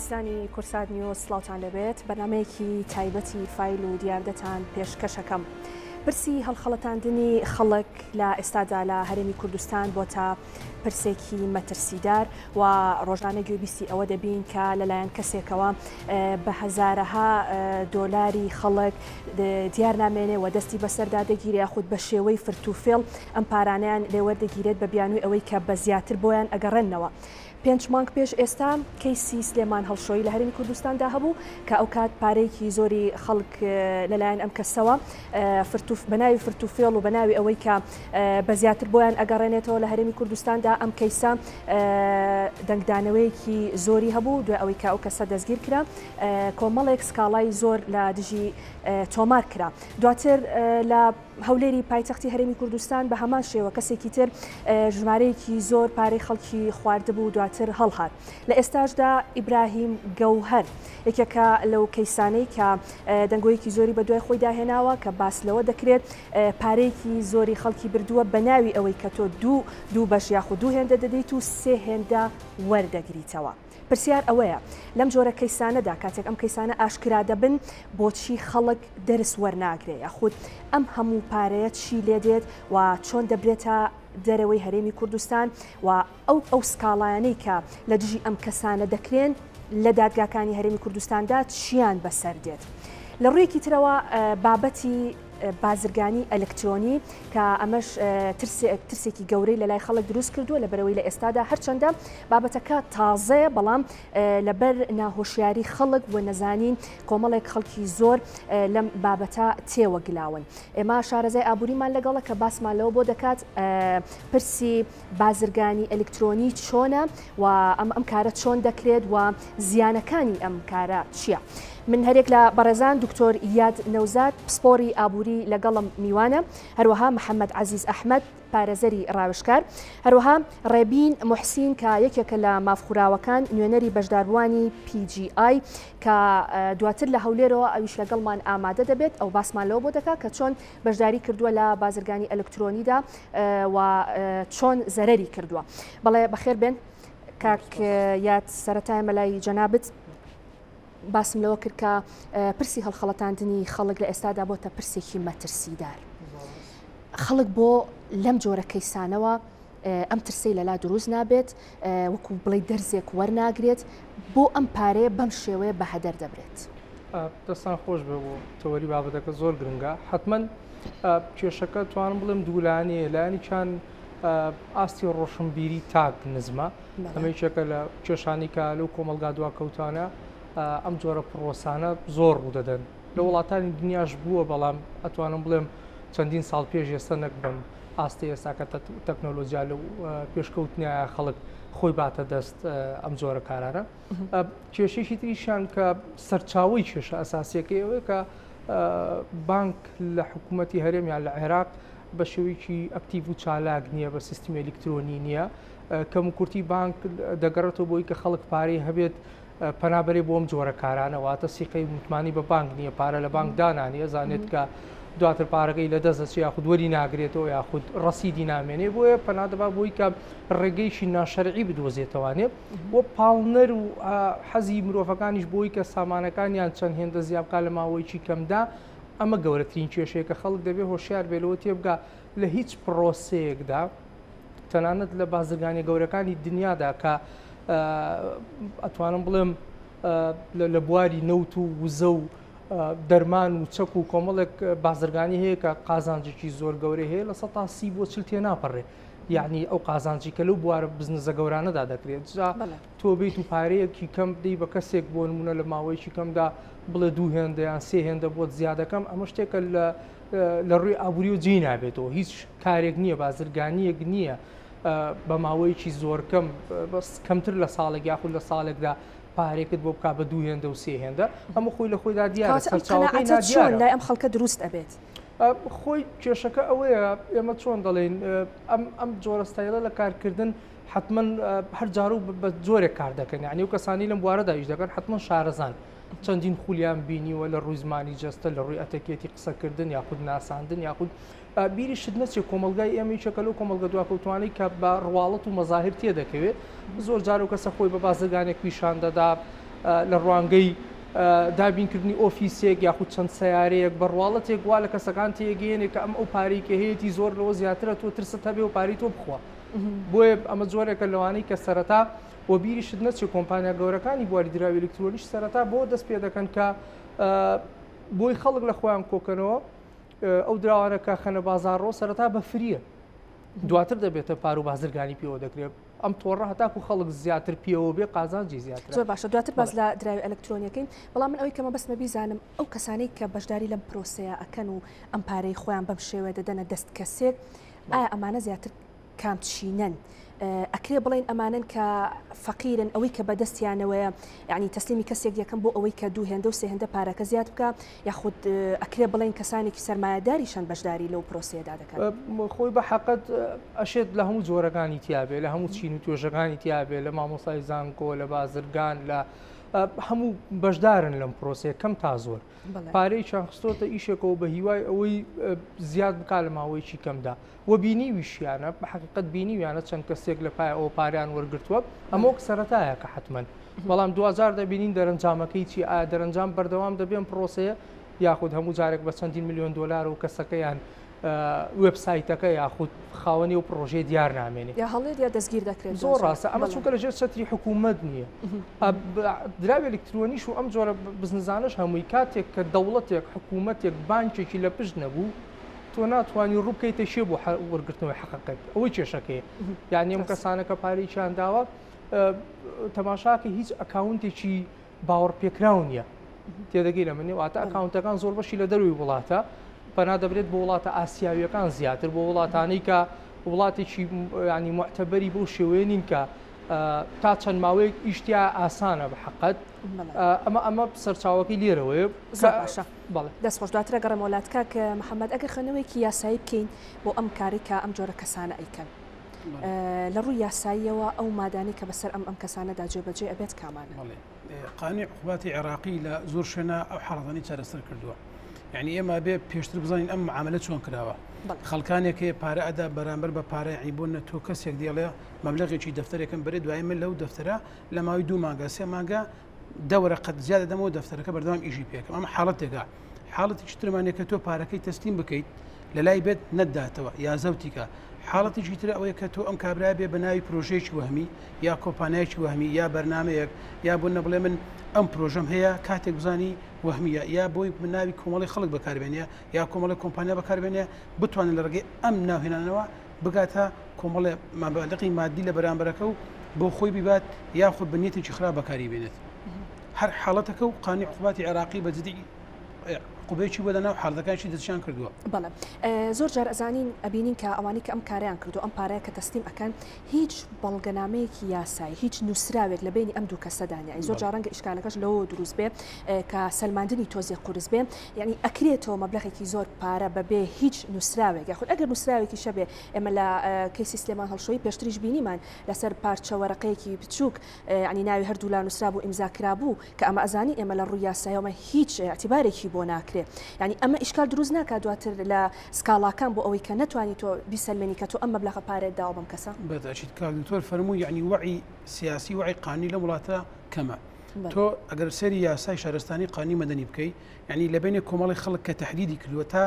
ئازیزانی کورسات نیوز سڵاوتان لێبێت بەرنمەیەکی تایبەتی فایل و دیاردەتان پێشکەشەکەم. پرسی هەڵخەڵەتاندنی خەڵک لە ئێستادا لە هەرێمی کوردستان بۆتە پرسێکی مەترسیدار و ڕۆژانە گوێبیستی ئەوە دەبین کە لەلایەن کەسێکەوە بە هەزارەها دۆلاری خەڵک دیار نامێنێ و دەستی بەسەردا دەگیرێ یاخود بە شێوەی فرتوفێڵ ئەم پارانەیان لێوەردەگیرێت بە بیانووی ئەوەی کە بە زیاتر بۆیان ئەگەڕێننەوە. پێنج مانگ پێش ئێستا کەیسی سلێمان هەڵشۆیی لە هەرێمی کوردستاندا هەبوو کە ئەوکات پارەیەکی زۆری خەڵک لەلایەن ئەم کەسەوە بە ناوی فرتوفێڵ و بە ناوی ئەوەی کە بە زیاتر بۆیان ئەگەڕێنێتەوە لە هەرێمی کوردستاندا ئەم کەیسە دەنگدانەوەیەکی زۆری هەبوو دوای ئەوەی کە ئەو کەسە دەستگیر کرا کۆمەڵێک سکاڵای زۆر لە دژی تۆمار کرا دواتر لە هەولێری پایتەختی هەرێمی کوردستان بە هەمان شێوە کەسێکی تر ژمارەیەکی زۆر پارەی خەڵکی خواردبوو دواتر هەڵهات. لە ئێستاشدا ئیبراهیم گەوهەر یەکێکە لەو کەیسانەی کە دەنگۆیەکی زۆری بەدوای خۆیدا هێناوە کە باس لەوە دەکرێت پارەیەکی زۆری خەڵکی بردووە بە ناوی ئەوەی کە تۆ دوو دوو بەش یاخود دوو هێندە دەدەیت و سێ هێندە وەردەگریتەوە. پرسیار ئەوەیە لەم جۆرە کەیسانەدا کاتێک ئەم کەیسانە ئاشکرا دەبن بۆچی خەڵک دەرس وەرناگرێ یاخود ئەم هەموو پارەیە چی لێدێت و چۆن دەبرێتە دەرەوەی هەرێمی کوردستان و ئەو ئەو سکاڵایانەی کە لە دژی ئەم کەسانە دەکرێن لە دادگاکانی هەرێمی کوردستاندا چیان بەسەر دێت؟ لە ڕوویەکی ترەوە بابەتی بازرگانی ئەلکترۆنی کە ئەمەش ترسێکی گەورەی لە لای خەڵک دروست کردووە لەبەرەوەی لە ئێستادا هەرچەندە بابەتەکە تازەیە بەڵام لەبەر ناهۆشیاری خەڵک و نەزانین کۆمەڵێک خەڵکی زۆر لەم بابەتە تێوەگلاون. ئێمە شارەزای ئابووریمان لەگەڵە کە باسمان لەوە بۆ دەکات پرسی بازرگانی ئەلکترۆنی چۆنە و ئەم ئەم کارە چۆن دەکرێت و زیانەکانی ئەم کارە چییە؟ من هەرێک لە بەڕێزان دکتۆر یاد نەوزاد پسپۆری ئابووری لەگەڵم میوانە هەروەها محەممەد عەزیز ئەحمەد پارێزەری ڕاوێژکار هەروەها ڕێبین موحسین کە یەکێکە لە مافخوراوەکان نوێنەری بەشداربووانی PGI کە دواتر لە هەولێرەوە ئەویش لەگەڵمان ئامادە دەبێت ئەو باسمان لەوە بۆ دەکات کە چۆن بەشداری کردووە لە بازرگانی ئەلکترۆنیدا و چۆن زەرەری کردووە. بەڵێ بەخێر بێن کاک یاد سەرەتا ئێمە لای جەنابت باسم لەوە کرد کە پرسی هەڵخەڵەتاندنی خەڵک لە ئێستادا بۆتە پرسێکی مەترسیدار. خەڵک بۆ لەم جۆرە کەیسانەوە ئەم ترسەی لەلا دروست نابێت وەکو بڵێ دەرزێک وەرناگرێت بۆ ئەم پارەیە بەم شێوەیە بە هەدەر دەبرێت. دەستان خۆش بێ بۆ تەوەری بابەتەکە زۆر گرنگە حتمما کێشەکە توانم بڵێم دوولانەیە لایەنیان ئاستی ڕۆشنبیری تاک نزمە ئەمە یەکێکە لە کێشانی کە لەو کۆمەلگا دواکەوتانە ئەم جۆرە پرۆسانە زۆر ڕوودەدەن لە وڵاتانی دنیاش بووە بەڵام ئەتوانم بڵێم چەندین ساڵ پێش ئێستا نەک بەم ئاستی ئێستا کە تەکنۆلۆژیا لە پێشکەوتنایە خەڵک خۆی باتە دەست ئەم جۆرە کارانە کێشێکی تریشیان کە سەرچاوی کێشە ئەساسیەکەی ئەوەیە کە بانک لە حکوومەتی هەرێم یان لە عێراق بە شێوەیەکی ئەکتیڤ و چالاک نییە بە سیستمی ئەلیکترۆنی نییە کەم و کورتی بانک دەگەڕێتەوە بۆی کە خەڵک پارەی هەبێت پەنابەرێ بۆ ئەم جۆرە کارانە واتە سیقەی متمانی بە بانک نییە پارە لە بانک دانانیە زانێت کە دواتر پارەکەی لە دەست دەچێت یاخود وەری ناگرێتەوە یاخود ڕەسیدی نامێنێ بۆیە پەنا دەبا بۆی کە ڕێگەیشی ناشەرعی بدۆزێتەوانێ و پاڵنەر و حەزی مرۆڤەکانیش بۆی کە سامانەکانیان چەند هێندە زیاد بکات لە ماوەیەکی کەمدا ئەمە گەورەترین کێشەیە کە خەڵک دەبێ هۆشیار بێ لەوە تێبگا لە هیچ پرۆسەیەکدا تەنانەت لە بازرگانی گەورەکانی دنیادا کە ئەتوانم بڵێم لە بواری نەوت و وزە و دەرمان و چەک و کۆمەڵێک بازرگانی هەیە کە قازانجێکی زۆر گەورەی هەیە 30% بۆ 40 تێناپەڕێ یعنی ئەو قازانجی کە لەو بوارە بزنزە گەورانەدا دەکرێت جا تۆ بیت و پارەیەکی کەم بدەی بە کەسێک بۆ نمونە لە ماوەیەکی کەمدا بڵێ دوو هێندە یان سێ هێندە بۆت زیادەکەم ئەمە شتێکە لە لە ڕووی ئابووری و جێی نابێتەوە هیچ کارێک نییە بازرگانیەک نییە بە ماوەیەکی زۆر کەم بەس کەمتر لە ساڵێک یاخود لە ساڵێکدا پارێکت بۆ بک بە دوو هێندە و سێ هێندە ئەمە خۆی لە خۆیدا دیارە سەرچاوەکەی چۆن لای ئەم خەڵکە دروست ئەبێت خۆی کێشەکە ئەوەیە ئێمە چۆن دەڵێین ئەم ئەم جۆرە ستایلە لە کارکردن حتمما هەر جار و بە جۆرێک کار دەکەن یعنی و کەسانی لەم بوارەدا ئیش دەکەن حتمما شارەزان چەندین خولیان بینیوە لە ڕووی زمانی جەستە لە ڕووی ئەتەکێتی قسەکردن یاخود ناساندن یاخود بیریشت نەچێت کۆمەڵگای ئێمە یەکێکە لەو کۆمەڵگە دواکەوتوانەی کە بە ڕواڵەت و مەزاهیر تێدەکەوێت زۆر جار و کەسە خۆی بە بازرگانێک پیشان دەدا. لە ڕوانگەی دابینکردنی ئۆفیسێک یاخود چەند سەیارەیەک بە ڕواڵەتێک وا لە کەسەکان تێگەیەنێ کە ئەم ئەو پارەی کە هەیەی زۆر لەوە زیاترە تۆ ترست هەبێ و پارەی تۆ بخوا. بۆیە ئەمە جۆرێکە لەوانەی کە سەرەتا وە بیریشت نەچێ کۆمپانیا گەورەکانی بواری دراوی ئەلکترۆنیش سەرەتا بۆ دەست پێ دەکەن کە بۆی خەڵک لە خۆیان کۆکەنەوە ئەو دراوانە کە خەنە بازاڕەوە سەرەتا بە free یە دواتر دەبێتە پار و بازرگانی پێوە دەکرێت ئەم تۆڕە هەتاکو خەڵک زیاتر پێوە بێ قازانجی زیاتر. زۆر باشە دواتر باس لە دراوی ئەلکترۆنیەکەین بەڵام من ئەوەی کە مەبەستمە بیزانم ئەو کەسانەی کە بەشداری لەم پرۆسەیە ئەکەن و ئەم پارەی خۆیان بەم شێوەیە دەدەنە دەست کەسێک ئایا ئەمانە زیاتر کام چینەن؟ ئەکرێ بڵێین ئەمانەن کە فەقیرن ئەوەی کە بەدەستیانەوەیە یعنی تەسلیمی کەسێک یەکەم بۆ ئەوەی کە دوو هێندە و سێ هێندە پارەکە زیاد بکە یاخود ئەکرێ بڵێین کەسانێکی سەرمایەداریشن بەشداری لەو پرۆسەیەدا دەکەن؟ خۆی بە حەقت ئەشێت لە هەموو جۆرەکانی تیابێ لە هەموو چین و توێژەکانی تیابێ لە مامۆستای زانکۆ لە بازرگان لە هەموو بەشدارن لەم پرۆسەیە کەم تا زۆر پارەیەکیان خستۆتە ئیشێکەوە بە هیوای ئەوەی زیاد بکا لە ماوەیەکی کەمدا و بینیویشیانە بە حقیقت بینیویانە چەند کەسێک لە پای ئەوە پاریان وەرگتووە ئەمە وەک سەرەتایە کە حتمما بەڵام دوجار دەبینین دەرەنجامەکەی چی ئایا دەرەنجام بەردەوام دەبێن پرۆسەیە یاخود هەموو جارێک بە چەندین ملیۆن دلار و کەسەکەیان وێبسایتەکە یاخود خاوەنی و پرۆژەی دیار نامێنێ یا هەڵێت یا دەستگیر دەکرێت زۆر ڕاستە ئەمە چونکە لەژێر چەتری حکوومەت نییە دراوی ئەلکترۆنیش و ئەم جۆرە بزنزانەش هەمووی کاتێک کە دەوڵەتێک حکوومەتێک بانکێکی لە پشت نەبوو تۆ ناتوانانی ڕووبکەیتە شێ بۆ وەرگرتنەوەی حەقەکەت ئەوەی کێشەکەی یعنی ئەم کەسانە کە پارێکیان داوە تەماشاکە هیچ ئەکاونتێکی باوەڕپێکراو نییە. تێدەگەی لە منی واتە ئەکاونتەکان زۆر بەشی لە دەروی وڵاتە پەنا دەبرێت بۆ وڵاتە ئاسیاویەکان زیاتر بۆ وڵاتانەی کە وڵاتێکی ینی معتەبەری بەو شێوەیە نین کە تا چەند ماوەیەک ئیشتیا ئاسانە بە حقت ئەمە ئەمە سەرچاوەکەی لێرەوەیە باشە دەست خۆش دواترە گەڕێمەوە لات کاک محەممەد ئەگەر خوێندنەوەیەکی یاسایی بکەین بۆ ئەم کارەی کە ئەم جۆرە کەسانە ئەیکەن لە ڕووی یاساییەوە ئەو مادانەی کە بەسەر ئەم ئەم کەسانەدا جێبەجێ ئەبێت کامانە؟ قانونی عقوباتی عێراقی لە زۆر شوێنە ئەو حاڵەتانی چارەسەر کردووە یعنی ئێمە بێ پێشتر بزانین ئەم معاملە چۆن کراوە خەڵکانێک هەیە پارە ئەدا بەرامبەر بە پارە یعنی بۆ نە تۆ کەسێک دێڵێ مەبلغێکی دەفتەرێکم بەرێ دوای من لەو دەفتەرە لە ماوەی دوو مانگە سێ مانگە دەوەرە قەت زیادە دەمەوە دەفتەرەکە بەردەوام ئیشی پێکەم ئەمە حاڵەتێکە حاڵەتێکی ترمانێکە تۆ پارەکەی تەسلیم بکەیت لە لای بێت نەتداتەوە یا زەوتی کا. حاڵەتێکی تر ئەوەیە کە تۆ ئەم کابرایە بێ بە ناوی پرۆژەیەکی وەهمی یا کۆمپانیایەکی وەهمی یا بەرنامەیەک یا بۆ نە بڵێ من ئەم پرۆژەم هەیە کاتێک بزانی وەهمیە یا بۆی ناوی کۆمەڵی خەڵک بەکاربێنێ یا کۆمەڵی کۆمپانیا بەکاربێنێ بتوانێت لە ڕێگەی ئەم ناوهێنانەوە بگاتە کۆمەڵێ مەبالغی مادی لە بەرامبەرەکە و بۆ خۆی بیبات یاخود بە نیەتێکی خراپ بەکاری بێنێت. هەر حاڵەتەکە و قانونی عقوباتی عێراقی بە جدی عقوبەیەکی بۆ دانا و حاڵەتەکانیشی دەستیان کردووە. بەڵێ زۆر جار ئەزانین ئەبینین کە ئەوانەی کە ئەم کارەیان کردو ئەم پارەیە کە تەسلیم ئەکەن هیچ بەڵگەنامەیەکی یاسایی هیچ نووسراوێک لە بینی ئەم دوو کەسەدا نیە زۆر جار ڕەنگە ئیشکالەکەش لەوە دروست بێ کە سەلماندنی تۆزێ قورس بێ یعنی ئەکرێتەوە مەبلەغێکی زۆر پارە بەبێ هیچ نووسراوێک یاخود ئەگەر نووسراوێکی شەبێ ئێمە لە کەیسی سلێمان هەڵشۆیی پێشتریش بینیمان لەسەر پارچە وەرەقەیەکی بچووک یعنی ناوی هەردوولا نووسرابوو ئیمزا کرابوو کە ئەمە ئەزانی ئێمە لە ڕووی یاسایەوە هیچ ئیعتیبارێکی بۆ ناکرێ یانی ئەمە ئیشکال دروست ناکات دواتر لە سکاڵاکان بۆ ئەوەی کە نەتوانی تۆ بیسەلمێنی کە تۆ ئەم مەبلەغە پارەیەت داوە بەم کەسە؟ بەتەئکید کاک دکتۆر فەرمووی یەعنی وەعی سیاسی وەعی قانونی لەم وڵاتە کەمە تۆ ئەگەر سەیری یاسای شارستانی قانونی مەدەنی بکەی یەعنی لە بەینێ کۆمەڵی خەڵک کە تەحدیدی کردووە تا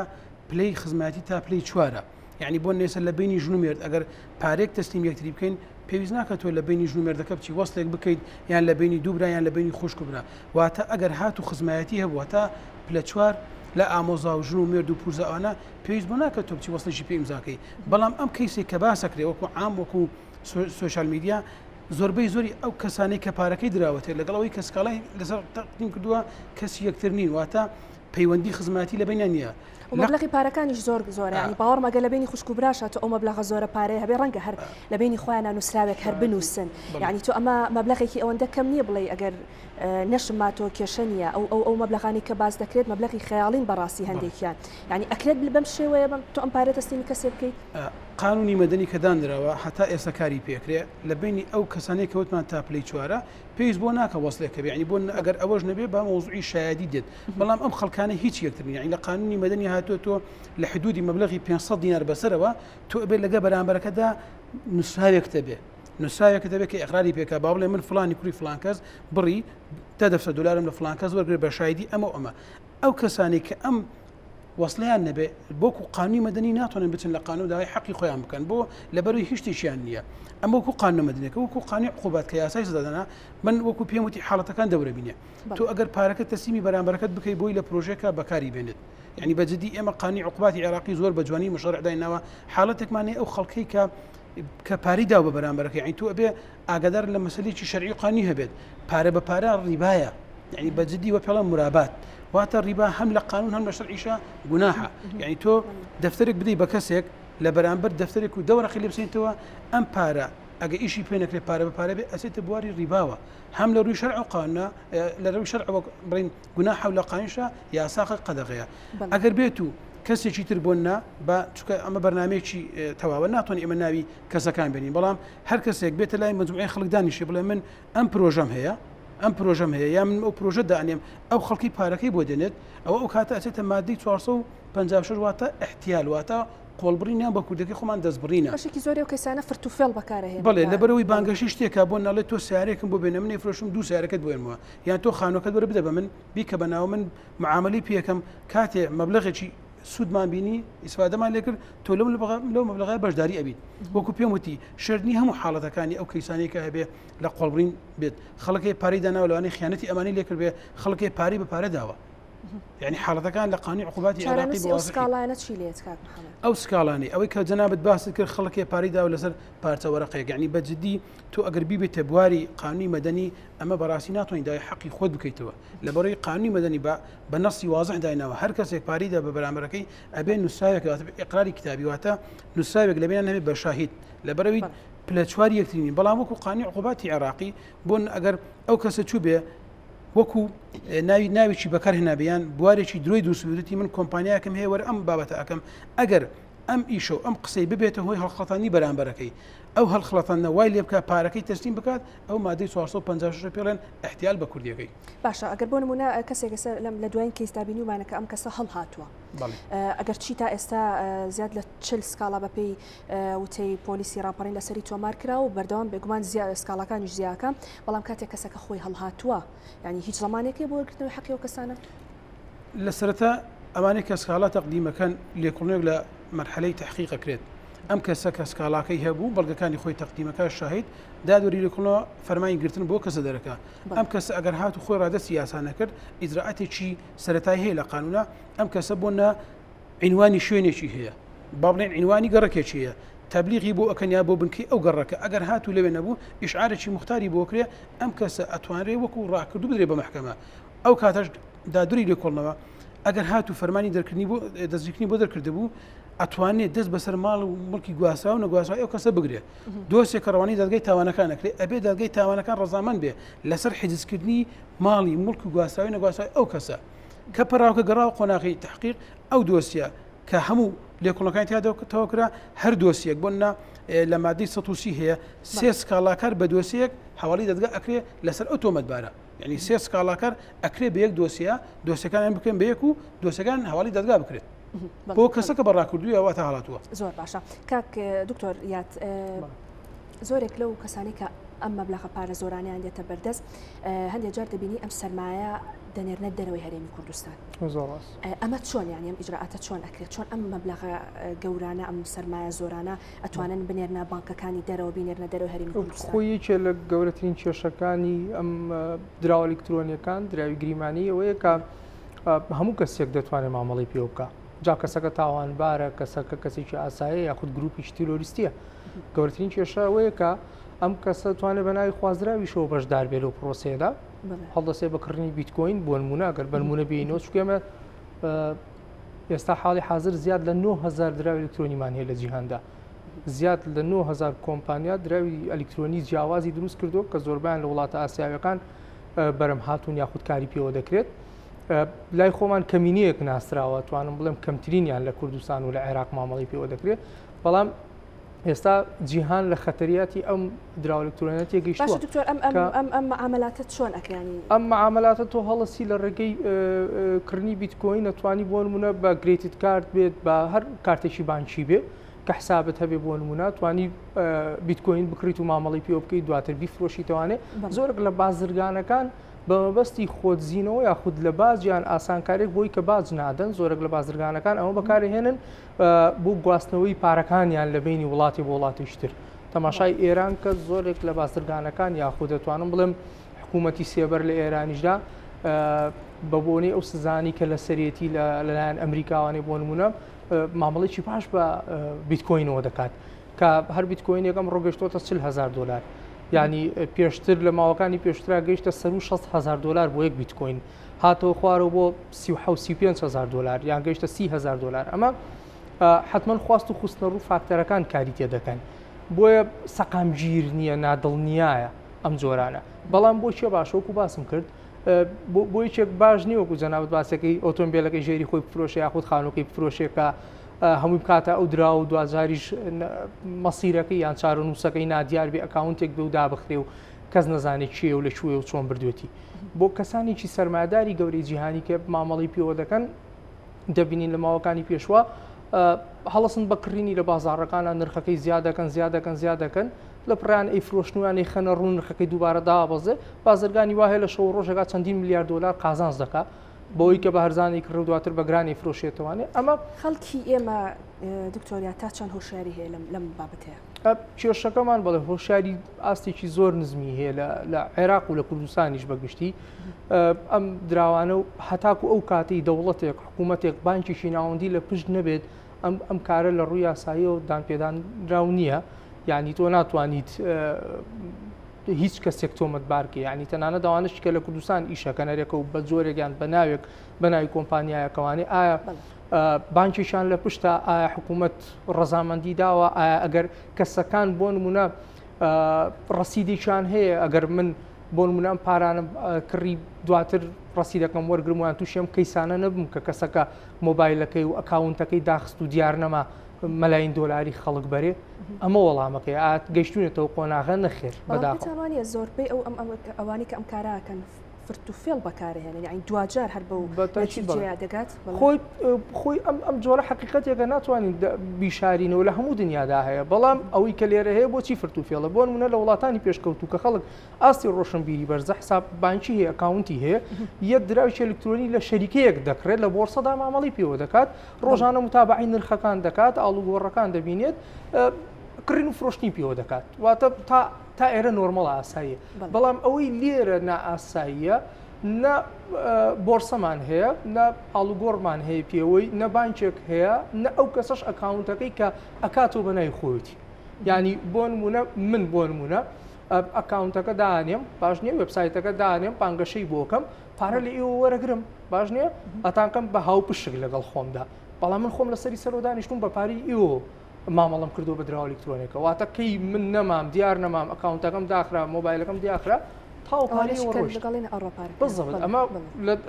پلەی خزمایەتی تا پلەی چوارە یعنی بۆ نێسە لە بینی ژن و مێرد ئەگەر پارێک تەسلیم یەکتری بکەین پێویست ناکە تۆ لە بینی ژن و مێردەکە بچی وەستێک بکەیت یان لە بینی دوو برا یان لە بینی خوشک و برا واتە ئەگەر هات و خزمایەتی هەبوو تا پلە چوار لە ئامۆزا و ژن و مێرد و پورزە ئەوانە پێویست بۆ ناکە تۆ بچی وەستێکی پێ ئیمزاکەی بەڵام ئەم کەیسێک کە باسەکرێ وەکو عام وەکو سۆشیال میدیا زۆربەی زۆری ئەو کەسانەی کە پارەکەی دراوەتێ لەگەڵ ئەوەی کە سکاڵای لەسەر تەقدیم کردووە کەسی یەکتر نین واتە پەیوەندی خزمایەتی لە بینیان نییە. و مەبلەغی پارەکانیش زۆر زۆرە یانی باوەڕم ئەگەر لە بەینی خوشک و براشا تۆ ئەو مەبلەغە زۆرە پارەیە هەبێ ڕەنگە هەر لە بەینی خۆیانا نووسراوێک هەر بنووسن یانی تۆ ئەمە مەبلەغێکی ئەوەندە کەم نییە بڵێی ئەگەر نەشم ما تۆ کێشە نییە ئەو ئەو ئەو مەبلەغانەی کە باس دەکرێت مەبلەغی خەیاڵین بەڕاستی هەندێکیان یانی ئەکرێت بەم شێوەیە بەم تۆ ئەم پارە تەسلیمی کەسێ بکەیت؟ قانونی مەدەنی کە دانراوە هەتا ئێستا کاری پێکرێ لە بەینی ئەو کەسانەی کە وتمان تا پلەی چوارە پێویست بۆ ناکە وەسلێک هەبێ یعنی بۆ ئەگەر ئەوەش نەبێ با مەوزوعی شایەدی دێت بەڵام ئەم خەڵکانە هیچ یەکتر نیە یعنی لە قانونی مەدەنی هاتووە تۆ لە حدودی مەبلەغی 500 دینار بەسەرەوە تۆ ئەبێ لەگە بەرامبەرەکەدا نووسراوێکتە بێ. نووسراوێکت هەبێت کە ئیقراری پێکا با بڵێ من فڵانی کوڕی فڵان کەس بڕی دە دەفتەر دۆلارم لە فڵان کەس وەرگرت بە شایدی ئەمە و ئەمە. ئەو کەسانەی کە ئەم وەسڵەیان نەبێ بۆکو قانونی مەدەنی ناتوانن بچن لە قانون داوای حەقی خۆیان بکەن بۆ لەبەروی هیچ شتێکیان نییە ئەمە وەکو قانونە مەدەنیەکە وەکو قانونی عقوبات کە یاسای سزادانە من وەکو پێم وتی حاڵەتەکان دەورە بینێ تۆ ئەگەر پارەکە تەسلیمی بەرامبەرەکەت بکەی بۆی لە پرۆژەکە بەکاری بێنێت یعنی بە جدی ئێمە قانونی عقوباتی عێراقی زۆر بە جوانی مشەرع دایناوە حاڵەتێکمان هەیە ئەو خەڵکەی کە کە پارەی داو بە بەرامبەرەکە یعنی تۆ ئەبێ ئاگادار لە مەسەلێکی شەرعی و قانونی هەبێت پارە بە پارە ڕیبایە یعنی بە جدی وە پێڵە مرابات واتە ڕیبا هەم لە قانون هەم لە شەرعیشە گوناحە یعنی تۆ دەفتەرێک بدەی بە کەسێک لە بەرامبەر دەفتەرێک و دەوەرەقی لێ بسێنیتەوە ئەم پارە ئەگە ئیشی پێ نەکرێت پارە بە پارە بێ ئەچێتە بواری ڕیباوە هەم لە ڕووی شەرع و قانونە لە ڕووی شەرعەوە بڵین گوناحە و لە قانونیشە یاساقە قەدەغەیە ئەگەر بێت و کەسێکی تر بۆ نا بە چکە ئەمە بەرنمەیەکی تەواوە ناتوانین ئێمە ناوی کەسەکان بێنین بەڵام هەر کەسێک بێتە لای مجموعەی خەڵک دانیشێ بڵێ من ئەم پرۆژەم هەیە ئەم پرۆژەم هەیە یا من ئەو پرۆژە دانێم ئەو خەڵکی پارەکەی بۆ دێنێت ئەوە ئەو کاتە ئەچێتە مادەی 456 واتە احتیال واتە قۆڵبڕینیان بە کوردەکەی خۆمان دەستبڕینە. بەشێکی زۆری ئەو کەسانە فرت و فێڵ بەکارئەهێنن. بەڵێ لەبەرئەوەی بانگەشەی شتێکە بۆ ناڵێ تۆ سەیارەیەکم بۆ بێنە من ئەیفرۆشم دوو سەیارەکەت بۆ ئێنمەوە یان تۆ خانوەکەت وەرە بدە بە من بیکە بە ناو من معامەلەی پێکەم کاتێ مەبلەغێکی سوودمان بینی ئیسفادەمان لێکرد تۆ لەو لەو مەبلەغە بەشداری ئەبیت وەکو پێم وتی شەرت نیە هەموو حاڵەتەکانی ئەو کەیسانەی کە هەبێ لە قۆڵبڕین بێت خەڵکێ پارەی داناوە لەوانەیە خیانەتی ئەمانی لێکرد بێ خەڵکێ پارەی بە پارە داوە یعنی حاڵەتەکان لە قانونی عقوباتی عێراقی بە واضحی سکاڵانە چی لێت کاک محەممەد؟ ئەو سکاڵانەی ئەوەی کە جەنابت باست کرد خەڵکێ پارەی داوە لەسەر پارچە وەرەقەیەک یعنی بە جدی تۆ ئەگەر بیبێتە بواری قانونی مەدەنی ئەمە بەڕاستی ناتوانانی داوای حەقی خۆت بکەیتەوە لەبەرەی قانونی مەدەنی بە بە نەسی وازح دایناوە هەر کەسێک پارەی دا بە بەرامبەرەکەی ئەبێ نووسراوێک واتە ئیقراری کتابی واتە نووسراوێک لەبێنیان هەبێ بە شاهید لەبەرەوەی پلە چوار یەکترینی بەڵام وەکو قانونی عقوباتی عێراقی بۆن ئەگەر ئەو کەسە چوو بێ وەکو ناوی ناوێکی بەکار هێنابێ یان بوارێکی درۆی دروست بێت من کۆمپانیاکەم هەیە وەرە ئەم بابەتە ئەکەم ئەگەر ئەم ئیشە و ئەم قسەی ببێتە هۆی هەڵخڵەتانی بەرامبەرەکەی ئەو هەڵخڵەتاندنە وای لێ بکات پارەکەی تەسلیم بکات ئەو مادەی 456 پێڵێن احتیال بە کوردیەکەی. باشە ئەگەر بۆ نمونە کەسێک ئێستا لەم لە دوایین کەیسدا بینیومانە کە ئەم کەسە هەڵهاتووە ئەگەر چی تا ئێستا زیاد لە 40 سکاڵا بەپێی وتەی پۆلیسی ڕاپەڕین لەسەری تۆمار کرا و بەردەوام بێگومان سکاڵاکانیش زیاکە بەڵام کاتێک کەسەکە خۆی هەڵهاتووە یعنی هیچ زمانێک هەیە بۆ وەرگرتنەوەی حەقی ئەو کەسانە؟ لە سەرەتا ئەوانەی کە سکاڵا تەقدیمەکەن لێکۆڵینەوەک لە مەرحەلەی تەحقیق ئەکرێت ئەم کەسە کە سکاڵاکەی هەبوو بەڵگەکانی خۆی تەقدیمەکە شاهید دادوەری لێکۆڵینەوە فەرمانی گرتن بۆ کەسە دەرەکا ئەم کەسە ئەگەر هات و خۆی ڕادەستی یاسا نەکرد ئیجرائاتێکی سەرەتایی هەیە لە قانونا ئەم کەسە بۆ نە عینوانی شوێنێکی هەیە با بڵێن عینوانی گەڕەکێکی هەیە تەبلیغی بۆ ئەکەن یا بۆ بنکەی ئەو گەڕەکە ئەگەر هاتوو لەوێ نەبوو ئیشعارێکی موختاری بۆ کرێ ئەم کەسە ئەتوانرێ وەکو ڕاکردوو بدرێ بە مەحکەمە ئەو کاتەش دادوری لێکۆڵنەوە ئەگەر هاتوو فەرمانی دەرکردنی بۆ دەستگیرکردنی بۆ دەرکردبوو ئەتوانێت دەست بەسەر ماڵ و مڵکی گواستراوە نەگواستراوی ئەو کەسە بگرێت دۆسێک کە ڕەوانەی دادگای تاوانەکان ئەکرێ ئەبێ دادگای تاوانەکان ڕەزامەند بێ لەسەر حیجزکردنی ماڵی مڵک و گواستراوی نەگواستراوی ئەو کەسە کە پەراوکە گەڕاوە قۆناغی تحقیق ئەو دۆسیە کە هەموو لێکۆڵەکانی تیا تەواو کرا هەر دۆسیەک بۆ نا لە مادەی 130 هەیە سێ سکاڵاکار بە دۆسیەک حواڵی دەدگا ئەکرێ لەسەر ئەو تۆمەتبارە یعنی سێ سکاڵاکار ئەکرێ بە یەک دۆسیە دۆسیەکانیان بکەن بە یەک و دۆسیەکان هەواڵی دەدگا بکرێت بۆ کەسەکە بە ڕاکردووە واتە هەڵاتووە. زۆر باشە کاک دکتۆر یاد زۆرێک لەو کەسانی کە ئەم مەبلەغە پارە زۆرانیان دێتە بەردەست هەندێک جار دەبینی ئەم سەرمایە دەنێرنە دەرەوەی هەرێمی کوردستان ئەمە چۆن یان ئەم ئیجرائاتە چۆن ئەکرێت چۆن ئەم مەبلەغە گەورانە ئەم سەرمایە زۆرانە ئەتوانن بنێرنە بانکەکانی دەرەوە بینێرنە دەرەوەی هەرێمی کوردستان؟ خۆی یەکێ لە گەورەترین کێشەکانی ئەم دراوە ئەلیکترۆنیەکان دراوی گریمانی ئەوەیە کە هەموو کەسێک دەتوانێت مامەڵەی پێوە بکە جا کەسەکە تاوانبارە کەسەکە کەسێکی ئاسایە یاخود گروپیش تیرۆریستیە گەورەترین کێشە ئەوەیە کە ئەم کەسە توانێت بە ناوی خوازراویشەوە بەشدار بێت لەو پرۆسەیەدا هەڵدەسێ بە کڕینی بیتکۆین بۆ نمونە ئەگەر بەنمونە بینەوە چکێمە ئێستا حاڵی حاضر زیاد لە 9000 دراوی ئەلکترۆنیمان هەیە لە جیهاندا زیاد لە 9000 کۆمپانیا دراوی ئەلکترۆنی جیاوازی دروست کردو کە زۆربیان لە وڵاتە ئاسیاویەکان بەرەم هاتوون یاخود کاری پێوە دەکرێت لای خۆمان کەمینەیەک ناسراوە توانم بڵێم کەمترینیان لە کوردستان و لە عێراق مامەڵی پێوە دەکرێت بەڵام ئێستا جیهان لە خەتەریاتی ئەم دراوە ئەلکترۆنیە تێگەیشتووە. باشە دکتۆر ئەم ئەم ئەم ئەم معاملاتە چۆن ئەکرانی؟ ئەم معاملاتە تۆ هەڵەسی لە ڕێگەی کڕنی بیتکۆین ئەتوانی بۆ نمونە بە گرێتیت کارت بێت بە هەر کارتێکی بانکی بێ. کە حسابت هەبێ بۆ نمونە توانی بیتکۆین بکڕیت و مامەڵی پێوە بکەیت دواتر بیفرۆشیتەوانێ زۆرێک لە بازرگانەکان بە مەبەستی خۆدزینەوە یاخود لە باج یان ئاسانکاریێک بۆی کە باج نادەن زۆرێک لە بازرگانەکان ئەمە بەکارهێنن بۆ گواستنەوەی پارەکانیان لە بینی وڵاتی بۆ وڵاتیش تر تەماشای ئێران کە زۆرێک لە بازرگانەکان یاخود دەتوانم بڵێم حکوومەتی سێبەر لە ئێرانیشدا بە بۆنەی ئەو سزانی کە لەسەرێتی لەلایەن ئەمریکاوانێ بۆ نمونە مامەڵێکی باش بە بیتکۆینەوە دەکات کە هەر بیتکۆینێک ئەمڕۆ گەشتۆتە 40 هزار دلار ینی پێشتر لە ماوەکانی پێشترا گەیشتە سەر 6 هزار دلار بۆ یەک بیتکۆین هاتەوە خوارەوە بۆ 35 هزار دلار یان گەیشتە 30 هزار دلار ئەمە حتمما خواست و خستنە ڕوو فاکتەرەکان کاری تێ دەکەن بۆیە سەقامگیر نییە نادڵنیایە ئەم جۆرانە بەڵام بۆ چێ باشە وەکو باسم کرد بۆ یەکێک باش نییە وەکو جەنابت باسەکەی ئۆتۆمبیلەکەی ژێری خۆی بفرۆشێ یاخود خانووەکەی بفرۆشێ کە هەمووی بکاتە ئەو درا و دواجاریش مەسیرەکەی یان چارەنووسەکەی نادیار بێ ئەکاونتێک بێ و دابخرێ و کەس نەزانێت کێ و لە کوێ و چۆن بردوێتی بۆ کەسانێکی سەرمایەداری گەورەی جیهانی کە مامەڵی پێوە دەکەن دەبینین لە ماوەکانی پێشوە هەڵسن بە کڕینی لە بازاڕەکانە نرخەکەی زیاد دەکەن زیاد دەکەن زیاد دەکەن لە پڕیان ئەیفرۆشن و یان ئەیخەنە ڕوو نرخەکەی دووبارە دابەزێ، بازرگانی وا هەیە لە شەو و ڕۆژێکا چەندین ملیار دۆلار قازانج دەکا بەوەی کە بە هەرزان ئەیکڕێ و دواتر بە گران ئەیفرۆشێتەوانێ ئەمە خەڵکی ئێمە دکتۆر یا تا چەند هۆشیاری هەیە لەم لەم بابەتەیە؟ کێشەکەمان بەڵێ هۆشیاری ئاستێکی زۆر نزمی هەیە لە لە عێراق و لە کوردستانیش بە گشتی ئەم دراوانە و هەتاکو ئەو کاتەی دەوڵەتێک حکوومەتێک بانکێکی ناوەندی لە پشت نەبێت ئەم ئەم کارە لە ڕووی یاساییەوە دانپێدانراو نییە یعنی تۆ ناتوانیت هیچ کەسێک تۆمەتبارکە یعنی تەنانەت ئەوانش کە لە کوردستان ئیشەکە نەرێکە و بە جۆرێکیان بە ناوێک بە ناوی کۆمپانیایەکەوانی ئایا بانکێکیان لە پشتە ئایا حکوومەت ڕەزامەندی داوە ئایا ئەگەر کەسەکان بۆ نمونە ڕەسیدێکیان هەیە ئەگەر من بۆ نمونە ئەم پارانم کڕی دواتر ڕەسیدەکەم وەرگرم ویان تووشی ئەم کەیسانە نەبم کە کەسەکە مۆبایلەکەی و ئەکاونتەکەی داخست و دیار نەما مەلاین دۆلاری خەڵک بەرێ ئەمە وەڵامەکەی ئات گەیشتونەتەوە قۆناغە نەخێر بەداخەوە زۆربەی ئەو ئەم ئەوانی کە ئەم کاراکەن فرت و فێڵ بەکارهێنن یعنی دواجار هەر بەو نەتیجەیە دەگات خۆی خۆی ئەم ئەم جۆرە حقیقەتێکە ناتوانین بیشارینەوە لە هەموو دنیادا هەیە بەڵام ئەوەی کە لێرە هەیە بۆچی فرت و فێڵە بۆ نمونە لە وڵاتانی پێشکەوتوو کە خەڵک ئاستی ڕۆشنبیری بەرزە حساب بانکی هەیە ئەکاونتی هەیە یەک دراوی ئەلکترۆنی لە شەریکەیەک دەکڕێت لە بۆرسەدا مامەڵی پێوە دەکات ڕۆژانە متابعی نرخەکان دەکات ئاڵوگۆڕەکان دەبینێت کڕین و فرۆشتنی پێوە دەکات واتە تا تا ئێرە نۆرمەڵ ئاساییە بەڵام ئەوەی لێرە نائاساییە نە بۆرسەمان هەیە نە ئاڵوگۆڕمان هەیە پێوەی نە بانکێک هەیە نە ئەو کەسەش ئەکاونتەکەی کە ئەکاتەوە بە ناوی خۆیەتی یعنی بۆ نمونە من بۆ نمونە ئەکاونتەکە دانێم باش نییە وێبسایتەکە دانێم بانگەشەی بۆکەم پارە لە ئێوە وەرەگرم باش نییە ئەتانکەم بە هاوپشک لەگەڵ خۆمدا بەڵام من خۆم لەسەری سەرۆ دانیشتوم بە پارەی ئێوە مامەڵەم کردو بە دراوە ئەلیکترۆنێکە واتە کەی من نەمام دیار نەمام ئەکاونتەکەم داخرا مۆبایلەکەم دیاخرا تاو بالضبط ئەمە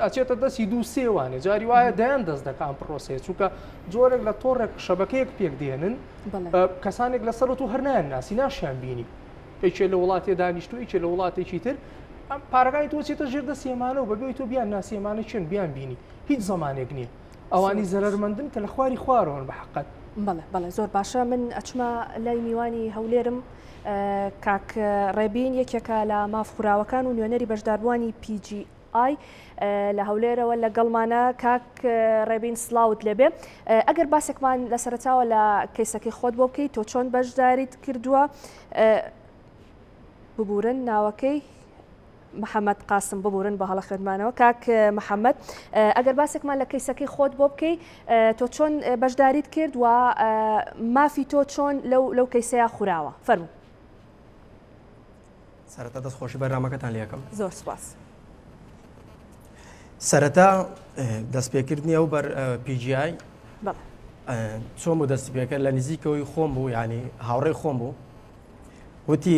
ئەچێتە دەستی دوو سێوانێ جاری وایە دەیان دەست دەکە ئەم پرۆسەیە چونکە جۆرێک لە تۆڕێک شەبەکەیەک پێک دێنن کەسانێک لەسەر تۆ هەر نایان ناسی ناشیان بینی یەکێ لە وڵاتێ دانیشتو یەکێ لە وڵاتێکی تر ئەم پارەکانی تۆ چێتە ژێر دەستی ئەمانە و بەبێ تۆ بیان ناسی ئەمانە چێن بیان بینی هیچ زمانێک نییە ئەوانی زەرەرمەندن کە لە خواری خوارەوەن بە حەقەت. بەڵێ بەڵێ زۆر باشە من ئەچمە لای میوانی هەولێرم کاک ڕێبین یەکێکە لە ماف خوراوەکان و نوێنەری بەشداربووانی PGI لە هەولێرەوە لەگەڵمانە کاک ڕێبین سڵاوت لێبێ ئەگەر باسێکمان لە سەرەتاوە لە کەیسەکەی خۆت بۆ بکەیت تۆ چۆن بەشداریت کردووە ببورن ناوەکەی محەممەد قاسم ببورن بە هەڵە خوێندمانەوە کاک محەممەد ئەگەر باسێکمان لە کەیسەکەی خۆت بۆ بکەی تۆ چۆن بەشداریت کرد و مافی تۆ چۆن لەو لەو کەیسەیە خوراوە فەرموو سەرەتا دەست خۆشی بەرنامەکەتان لەکەم زۆر سپاس سەرەتا دەستپێکردنی ئەو بەر PGI چۆن بوو دەستی پێکرد لە نزیکەوەی خۆم بوو ینی هاوڕێی خۆم بوو وتی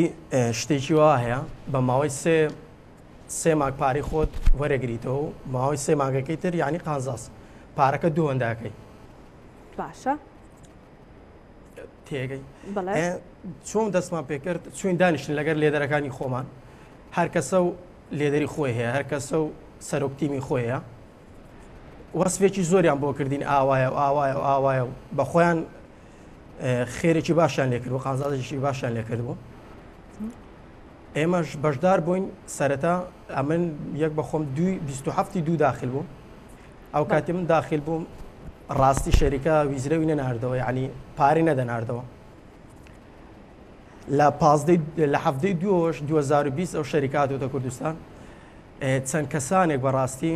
شتێکی وا هەیە بە ماوەی سێ سێ ماک پارەی خۆت وەرەگریتەوە و ماوەی سێ مانگەکەی تر یعنی قانزاس پارەکە دوو هەنداکەی باشە تێگەی چۆن دەستمان پێکرد چوین دانیشتن لەگەر لێدەرەکانی خۆمان هەر کەسە و لێدەری خۆی هەیە هەر کەسە و سەرۆک تیمی خۆیە وەسفێکی زۆریان بۆ کردین ئاوایە و ئاوایە و ئاوایە و بە خۆیان خێرێکی باشیان لێکرد و قازانجێکی باشیان لێکرد بوو. ئێمەش بەشدار بووین سەرەتا ئەمن یەک بە خۆم دوی 27 دوو داخل بووم ئەو کاتی من داخل بووم ڕاستی شەریکە ویزرەوی نەناردەوە یعنی پارەی نەدەناردەوە لە پازدەی لە حەفتەی دووەوەش 2020 ئەو شەریکە هاتۆتە کوردستان چەند کەسانێک بەڕاستی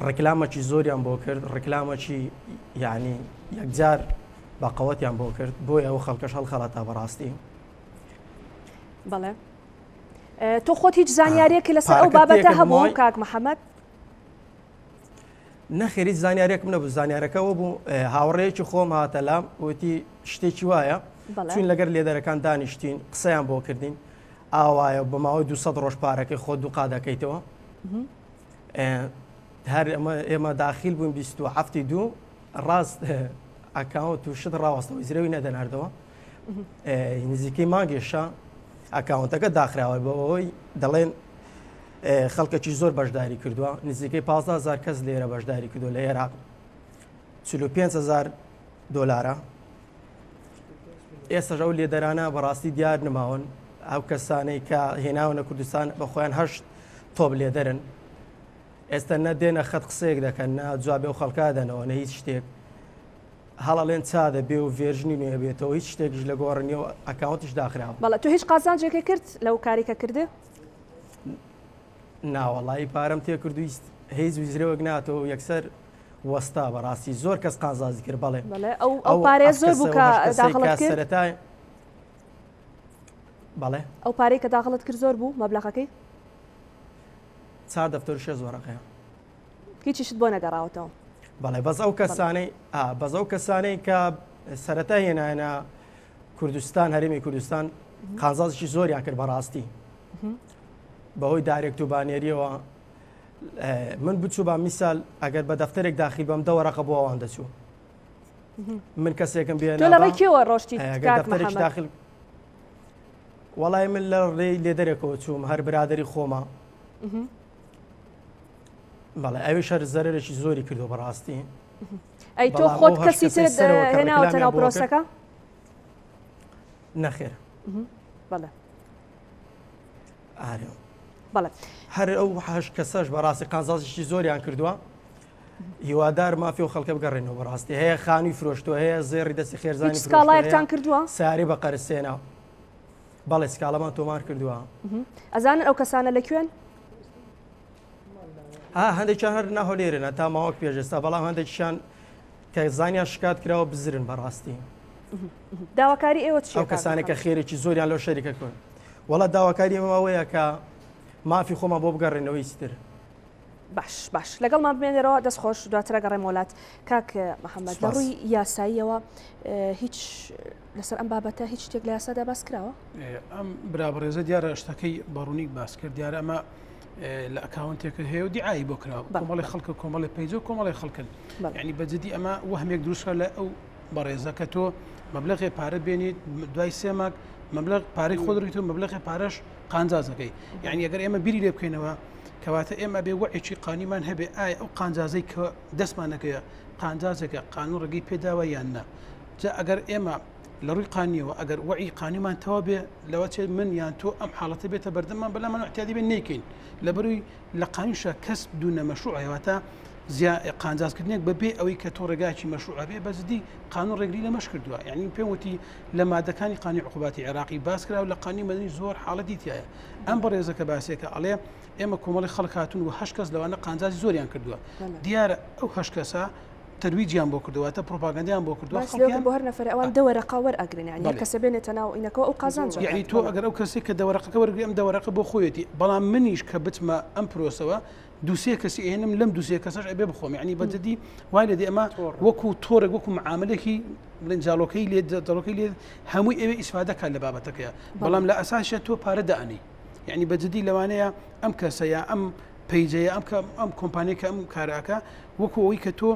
ڕیکلامەکی زۆریان بۆ کرد ڕیکلامەکی یعنی یەکجار بە قەوەتیان بۆ کرد بۆیە ئەو خەڵکەش هەڵخەڵەتا بەڕاستی. بەڵێ تۆ خۆت هیچ زانیاریەک لەسەر ئەو بابەتە هەبوو کاک محەممەد؟ نەخێر هیچ زانیاریەکم نەبوو زانیارەکەەوە بوو هاوڕێیەکی خۆم هاتە لام وتی شتێکی وایە چون لەگەر لێدەرەکان دانیشتین قسەیان بۆ کردین ئاوایە بە ماوەی 200 ڕۆژ پارەکەی خۆ دووقا دەکەیتەوە هەر ئێمە داخیل بووین 27 دوو ڕاست ئەکاونت و شت ڕاوەستەوە زرەوی نەدەناردەوە نزیکەی مانگێشە ئەکاونتەکە داخراوە بەوەی دەڵێن خەڵکەکی زۆر بەشداری کردووە نزیکەی 15هزار کەس لێرە بەشداری کردو لە عێراق 45هزار دلارە ئێستاش ئەو لێدەرانە بەڕاستی دیار نماون ئەو کەسانەی کە هێناونە کوردستان بە خۆیان هەشت تۆپ لێدەرن ئێستا نە دێنە خەت قسەیەک دەکەن نە جوابێ و خەڵکا دەنەوە نە هیچ شتێک هەڵەڵێن چا دەبێ و ڤێرژنی نوێ بێتەوە هیچ شتێکیش لە گۆڕ نیە و ئەکاونتیش داخراوە. بەڵێ تۆ هیچ قازانجێکت کرد لەو کاری کە کردت؟ ناوەڵایی پارەم تێکرد و هیچ ویزرەوەک ناتەوە یەکسەر وەستا بەڕاستی زۆر کەس قازانجی کرد بەڵێ بەڵێ ئەو ئەو پارەیە زۆر بوو کە داخڵت کرد سەرەتای بەڵێ ئەو پارەی کە داخڵت کرد زۆر بوو مەبلەغەکەی؟ چار دەفتەر و شێست وەرەقەیە. هیچیشت بۆ نەگەڕاوەتەوە؟ بەڵێ بەس ئەو کەسانەی بەس ئەو کەسانەی کە سەرەتا هێنایانە کوردستان هەرێمی کوردستان قازانجی زۆریان کرد بەڕاستی بەهۆی دارێکت و بانێریەوە من بچوو بە میسال ئەگەر بە دەفتەرێک داخل بەم دە وەرەقە بۆ ئەوان دەچوو من کەسێکم بێ لە ڕێی کێوە ڕۆشتی دەفتەرێکی داخل وەڵای من لە ڕێی لێدەرێکەوە چووم هەر برادری خۆمە بەڵێ ئەویش هەر زەرەرێکی زۆری کردو بەڕاستی. ئەی تۆ خۆت کەسی ترت هێناوەتە ناو پرۆسەکە؟ نەخێر. بەڵێ. ئارێ. بەڵێ. هەر ئەو هەش کەسەش بەڕاستی قازانجێکی زۆریان کردووە. هیوادار مافی و خەڵکە بگەڕێنەوە بەڕاستی هەیە خانووی فرۆشتووە هەیە زێڕی دەستی خێزانی سکاڵایەکتان کردووە ساری بە قەرسێنە بەڵێ سکاڵەمان تۆمار کردووە ئەزانن ئەو کەسانە لە کوێن؟ ها هەندێکیان هەر ناو هەولێرن تا ماوەک پێش ئێستا بەڵام هەندێکیان کە زانیان شکات کراوە بزرن بەڕاستی داواکاری ئێوە چیە ئەو کەسانێک کە خێرێکی زۆریان لەو شەریکە کرد وەڵا داواکاری ئێمە ئەوەیە کە مافی خۆمان بۆ بگەڕێنەوە هیچ تر باش باش لەگەڵمان بمێنەرەوە دەست خۆش دواتر ئەگەڕێمەوە لات کاک محەممەد لە ڕووی یاساییەوە هیچ لەسەر ئەم بابەتە هیچ شتێک لە یاسادا باس کراوە؟ ئەم برا بەڕێزە دیارە شتەکەی بەڕوونی باس کرد دیارە ئەمە لە ئەکاونتێکە هەیە و دیعایی بۆ کراوە کۆمەڵی خەڵکە کۆمەڵی پەیجە و کۆمەڵی خەڵکن یعنی بەجددی ئەمە وەهمێک دروستکە لە ئەو بەڕێزە کە تۆ مەبلغێ پارە بێنیت دوای سێ مانگ مەبلغ پارەی خۆ دەڕیت و مەبلغی پارەش قانجازەکەی یعنی ئەگەر ئێمە بیری لێ بکەینەوە کەواتە ئێمە بێ وەعێکی قانیمان هەبێ ئایا ئەو قانجازەی کە دەستمان نەکەوێ قانجازێکە قانون ڕێگەی پێداوە یان نا جا ئەگەر ئێمە لە ڕووی قانیەوە ئەگەر وەعی قانیمان تەوا بێ لەوە چێت من یان تۆ ئەم حاڵەتە بێتە بەردەممان بەلامان اعتیادی بێ نەیکەین لەبەروی لە قانیشە کەس دوونە مەشروع واتە قانجازکردنێک بەبێ ئەوەی کە تۆ ڕێگاکی مەشروع بێ بەزدی قانون ڕێگری لەمەش کردووە یعنی پێم وتی لە مادەکانی قانونی عقوباتی عێراقی باس کرا و لە قانونی مەدەنی زۆر حاڵەتی تایە ئەم بەڕێزە کە باسێکە ئەڵێ ئێمە کۆمەڵی خەڵک هاتوون و هەشت کەس لەوانە قانجازی زۆریان کردووە دیارە ئەو هەشت کەسە تەرویجیان بۆ کردووە واتە پرۆپاگەندەیان بۆ کردووە باس لەوە بۆ هەر نەفەرێ ئەوان دە وەرەقە وەرئەگرن یانی هەر کەسە بێنێتە ناو ئینەکەوە ئەو قازانج ئەکات. یعنی تۆ ئەگەر ئەو کەسێک کە دە وەرەقەکە وەرگری ئەم دە وەرەقە بۆ خۆیەتی بەڵام منیش کە بچمە ئەم پرۆسەوە دووسێ کەسی ئێنم لەم دووسێ کەسەش ئەبێ بخۆم یعنی بە جدی وای لێ دێ ئەمە وەکو تۆڕێک وەکو معاملێکی بڵێن جاڵۆکەی لێ جاڵۆکەی لێ هەمووی ئەوێ ئیسفادە کات لە بابەتەکەیە بەڵام لە ئەساسە تۆ پارە دانەی یعنی بە جدی لەوانەیە ئەم کەسە یا ئەم پەیجەیە ئەم کە ئەم کۆمپانیە کە ئەم کارەکە وەکو ئەوەی کە تۆ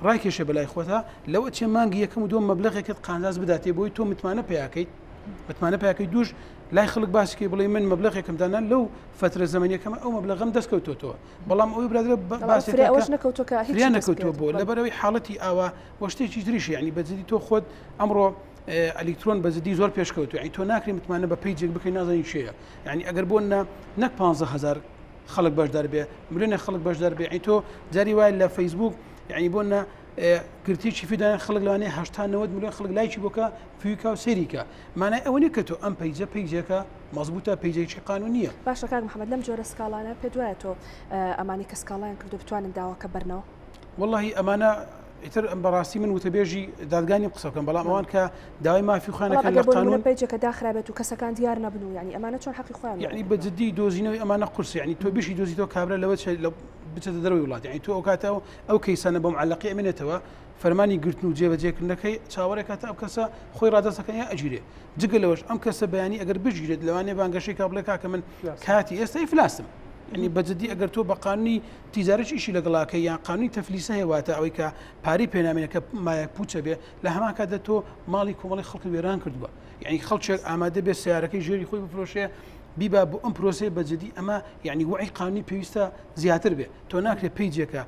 ڕایکێشێ بەلای خۆتا لەوە چێ مانگی یەکەم و دووەم مەبلەغێکت قانجاز بداتێ بۆی تۆ متمانە پیاکەیت متمانە پیاکەی دووش لای خەڵک باسیکەی بڵێ من مەبلەغێکم دانا لەو فترە زەمەنیەکەمە ئەو مەبلەغم دەست کەوتۆتەوە بەڵام ئەوی برادرە باسێک ئەوەش نەکەوتۆ کە هیچ نەکەوتووە بۆ لەبەرەوەی حاڵەتی ئاوا وە شتێکی تریش یعنی بەجدی تۆ خۆت ئەمڕۆ. ئەلیکترۆن بە جدی زۆر پێشکەوتووە یعنی تۆ ناکرێ متمانە بە page ێک بکەی نازانی کێیە یعنی ئەگەر بۆ نە نەک 15000 خەڵک بەشدار بێ ملیۆنێک خەڵک بەشدار بێ یعنی تۆ جاری وایە لە فەیسبوک یعنی بۆ نە گرتیی فیدایان خەڵک لەوانەیە 80 90 ملیۆن خەڵک لایکی بۆکە فیوکا و سەیریکە مانای ئەوە نیە کە تۆ ئەم page ە page ێکە مەزبوتە page ێکی قانونیە. باشە کاک محمد لەم جۆرە سکاڵانە پێت وایە تۆ ئەمانەی کە سکاڵایان کردوە بتوانن داواکە بەرنەوە؟ وەڵاهی ئەمانە ئیتر ئەم بەڕاستی من وتەبێژی دادگا نیم قسە بکەم بەڵام ئەوان کە داوای مافی خۆیان بەڵام دەکەن لە ئەگەر بۆ نمونە قانون page ەکە داخرابێت و کەسەکان دیار نەبن و یانی ئەمانە چۆن حەقی خۆیان یعنی وەردەگرنەوە؟ بە جدی دۆزینەوەی ئەمانە قورسە یعنی تۆ بشی دۆزیتەوە کابرا لەوە چێ لە بچێتە دەرەوەی وڵات یعنی تۆ ئەو کاتە ئەو کەیسانە بۆ معلقی ئەمێنێتەوە فەرمانی گرتن و جێبەجێکردنەکەی چاوەڕێ کاتە ئەو کەسە خۆی ڕادەست دەکەن یا ئەگیرێ جگە لەوەش ئەم کەسە بەیانی ئەگەر بگیرێت لەوانەیە بانگەشەی کا بڵێ کاکە من کاتی ئێستا ئیفلاسم یعنی بە جدی ئەگەر تۆ بە قانونی تیجارەت ئیشی لەگەڵاکەی یان قانونی تەفلیسە هەیە واتە ئەوەی کە پارەی پێنامێنێ کە مایە پوچە بێ لە هەمان کاتدا تۆ ماڵی کۆمەڵی خەڵکت وێران کردووە یعنی خەڵکێک ئامادە بێ سیارەکەی ژێری خۆی بفرۆشێ بیبا بۆ ئەم پرۆسەیە بە جدی ئەمە یعنی وعی قانونی پێویستە زیاتر بێ تۆ ناکرێت page ێکە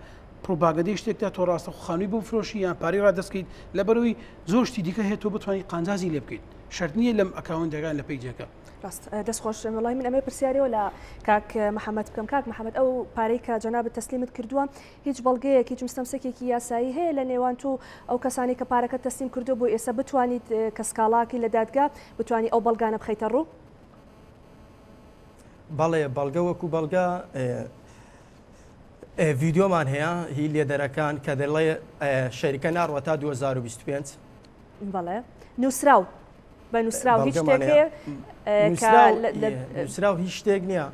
پروپاگەندەی شتێکدا تۆ ڕاستە خانووی بۆ بفرۆشی یان پارەی ڕادەستکەیت لەبەرەوەی زۆر شتی دیکە هەیە تۆ بتوانانی قانجازی لێ بکەیت شەرت نییە لەم ئەکاونتەکان لە page ەکە. ڕاست دەست خۆش وەڵای من ئەمەوێ پرسیارەوە لە کاک محەممەد بکەم کاک محەممەد ئەو پارەی کە جەنابت تەسلیمت کردووە هیچ بەڵگەیەک هیچ مستەمسەکێکی یاسایی هەیە لە نێوان تۆ ئەو کەسانی کە پارەکە تەسلیم کردو بۆ ئێستا بتوانیت کە سکاڵاکی لە دادگا بتانی ئەو بەڵگانە بخەیتە ڕوو؟ بەڵێ بەڵگە وەکو بەڵگە ڤیدیۆمان هەیە هی لێدەرەکان کە دەڵێ شەریکە ناڕوە تا 2025. بەڵێ نووسراو بە نووسراو هیچ شتێک هەیە نووسراو هیچ شتێک نییە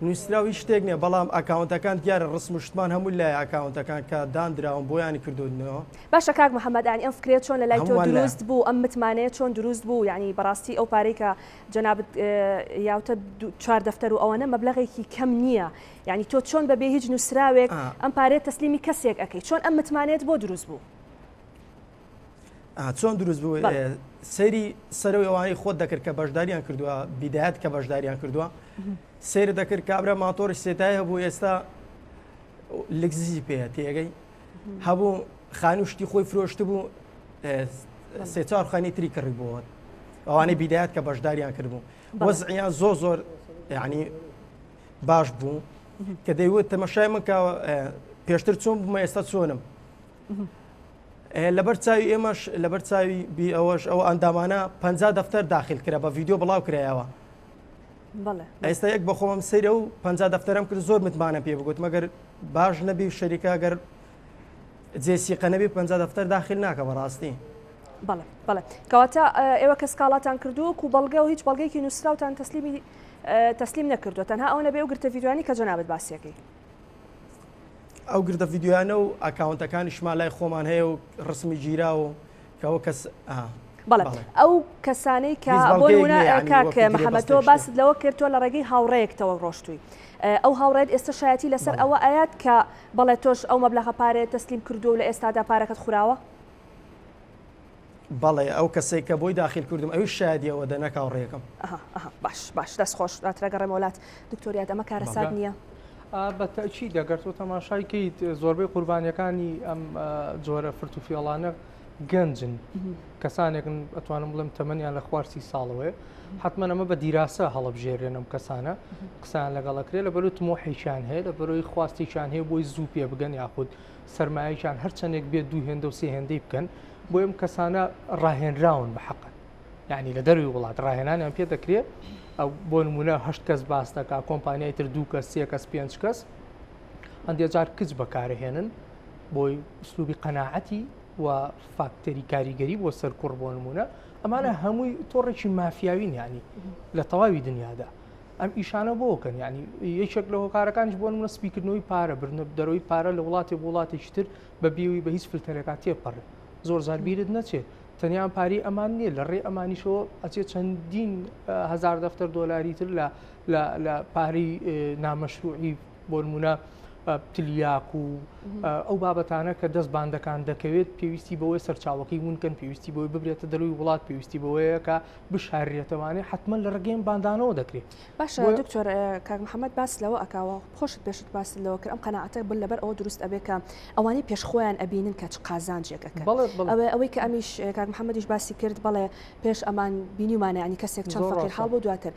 نووسراو هیچ شتێک نییە بەڵام ئەکاونتەکان دیارە ڕسم و شتمان هەموو لای ئەکاونتەکان کە دانراون بۆیانی کردوونەوە. باشە کاک محەممەد ئانی ئەم فکرەیە چۆن لە لای تۆ دروست بوو ئەم متمانەیە چۆن دروست بوو یعنی بەڕاستی ئەو پارەی کە جەنابت یاوتە چوار دەفتەر و ئەوەنە مەبلەغێکی کەم نییە یعنی تۆ چۆن بەبێ هیچ نووسراوێک ئەم پارەیە تەسلیمی کەسێک ئەەکەی چۆن ئەم متمانەیەت بۆ دروست بوو؟ چۆن دروست بوو سەیری سەرەوەی ئەوانەی خۆت دەکرد کە بەشداریان کردووە بیدایەت کە بەشداریان کردووە سیر دەکرد کابرا ماتۆری سێتای هەبوو ئێستا لگزی پێ تێگەی هەبوو خانوشتی خۆی فرۆشت بوو سێ چوار خانی تری کڕی بووە ئەوانەی بیدایەت کە بەشداریان کردبوو وەزعیان زۆر زۆر یعنی باش بوو کە دەیوت تەمەشای من کە پێشتر چۆن بوومە ئێستا چۆنم لەبەر چاوی ئێمەش لەبەر چاوی بی ئەوەش ئەو ئەندامانە پ دەفتەر داخل کرا بە ڤیددیو بڵاو کرایەوە ئێستا یەک بە خۆم سەیرە و پ دەفتەرم کرد زۆر متمانە پێ بگوت مەگەر باش نەبی و شەریکە گەر جێسیقە نەبی پ دەفتەر داخل ناکە بەڕاستی. بەڵێ بەڵێ کەواتە ئێوە کە سکاڵاتان کردووە و بەڵگە و هیچ بەڵگەیەکی نووسراوتان تەسلیمی تەسلیم نەکردووە تەنها ئەو نەبێ و گرتە ڤیدیۆیانی کە جەنابت باسیەکەی. ئەو گرتە ڤیدیۆیانە و ئەکاونتەکانیشمان لای خۆمان هەیە و ڕسمی گیرا و کەەوە کەس بەڵێ ئەو کەسانەی کە بۆ نمونە کاک محەممەد تۆ باست لەوە کرد تۆ لە ڕێگەی هاوڕێیەکتەوە ڕۆشتووی ئەو هاوڕێت ئێستا شایەتی لەسەر ئەوە ئەیات کە بەڵێ تۆش ئەو مەبلەغە پارەیە تەسلیم کردووە و لە ئێستادا پارەکەت خوراوە؟ بەڵێ ئەو کەسەی کە بۆی داخیل کردم ئەویش شایەدی ئەوە دە نەک هاوڕێیەکەم. ئەها ئەها باش باش دەست خۆش دواتر ئەگەڕێمەوە لات دکتۆر یاد ئەمە کارەسات نییە؟ بە تەئکید ئەگەر تۆ تەماشای کەیت زۆربەی قوربانیەکانی ئەم جۆرە فرت و فێڵانە گەنجن کەسانێکن ئەتوانم بڵێم تەمەنیان لە خوار سی ساڵەوەیە حتمما ئەمە بە دیراسە هەڵبژێرێن ئەم کەسانە قسەیان لەگەڵ ئەکرێ لە بەرەو تمۆحێکیان هەیە لە بەرەوەی خواستێکیان هەیە بۆی زوو پێ بگەن یاخود سەرمایەکیان هەرچەندێک بێت دوو هێندە و سێ هێندەی بکەن بۆیە ئەم کەسانە ڕاهێنراون بە حەقەت یعنی لە دەروی وڵات ڕاهێنانیان پێ دەکرێت ئەو بۆ نمونە هەشت کەس باس دەکا کۆمپانیای تر دوو کەس سێ کەس پێنج کەس هەندێک جار کچ بەکارهێنن بۆی ئسلوبی قەناعەتی و فاکتەری کاریگەری بۆ سەر کوڕ بۆ نمونە ئەمانە هەمووی تۆڕێکی مافیاوین ینی لە تەواوی دنیادا ئەم ئیشانە بۆ کەن ینی یەکێک لە هۆکارەکانیش بۆ نمونە سپیکردنەوەی پارە بردنە دەرەوەی پارە لە وڵاتێ بۆ وڵاتێکی تر بە بیوی بە هیچ فلتەرێکا تێپەڕێ زۆر جار بیرت نەچێت تەنیا ئەم پارەی ئەمان نییە لە ڕێ ئەمانیشەوە ئەچێت چەندین هزار دەفتەر دۆلاری تر لە لە لە پارەی نامەشروعی بۆ نمونە تلیاک و ئەو بابەتانە کە دەست باندەکان دەکەوێت پێویستی بەوەی سەرچاوەکەی ونکەن پێویستی بۆی ببرێتە دەروی وڵات پێویستی بەوەیە کە بشارێتەوانێ حتمما لە ڕێگەی باندانەوە دەکرێت. باشە دکتۆر کاک محەممەد باس لەوە ئەکاوە خۆشت پێشت باست لەوە کرد ئەم قەناعەتە بن لەبەر ئەوە دروست ئەبێ کە ئەوانەی پێش خۆیان ئەبینن کە چ قازانجێک ئەکەن ئەوێ ئەوەی کە ئەمیش کاک محەممەدیش باسی کرد بەڵێ پێش ئەمان بینیمانە ینی کەسێک چەند فەقیر حاڵ بۆ دواتر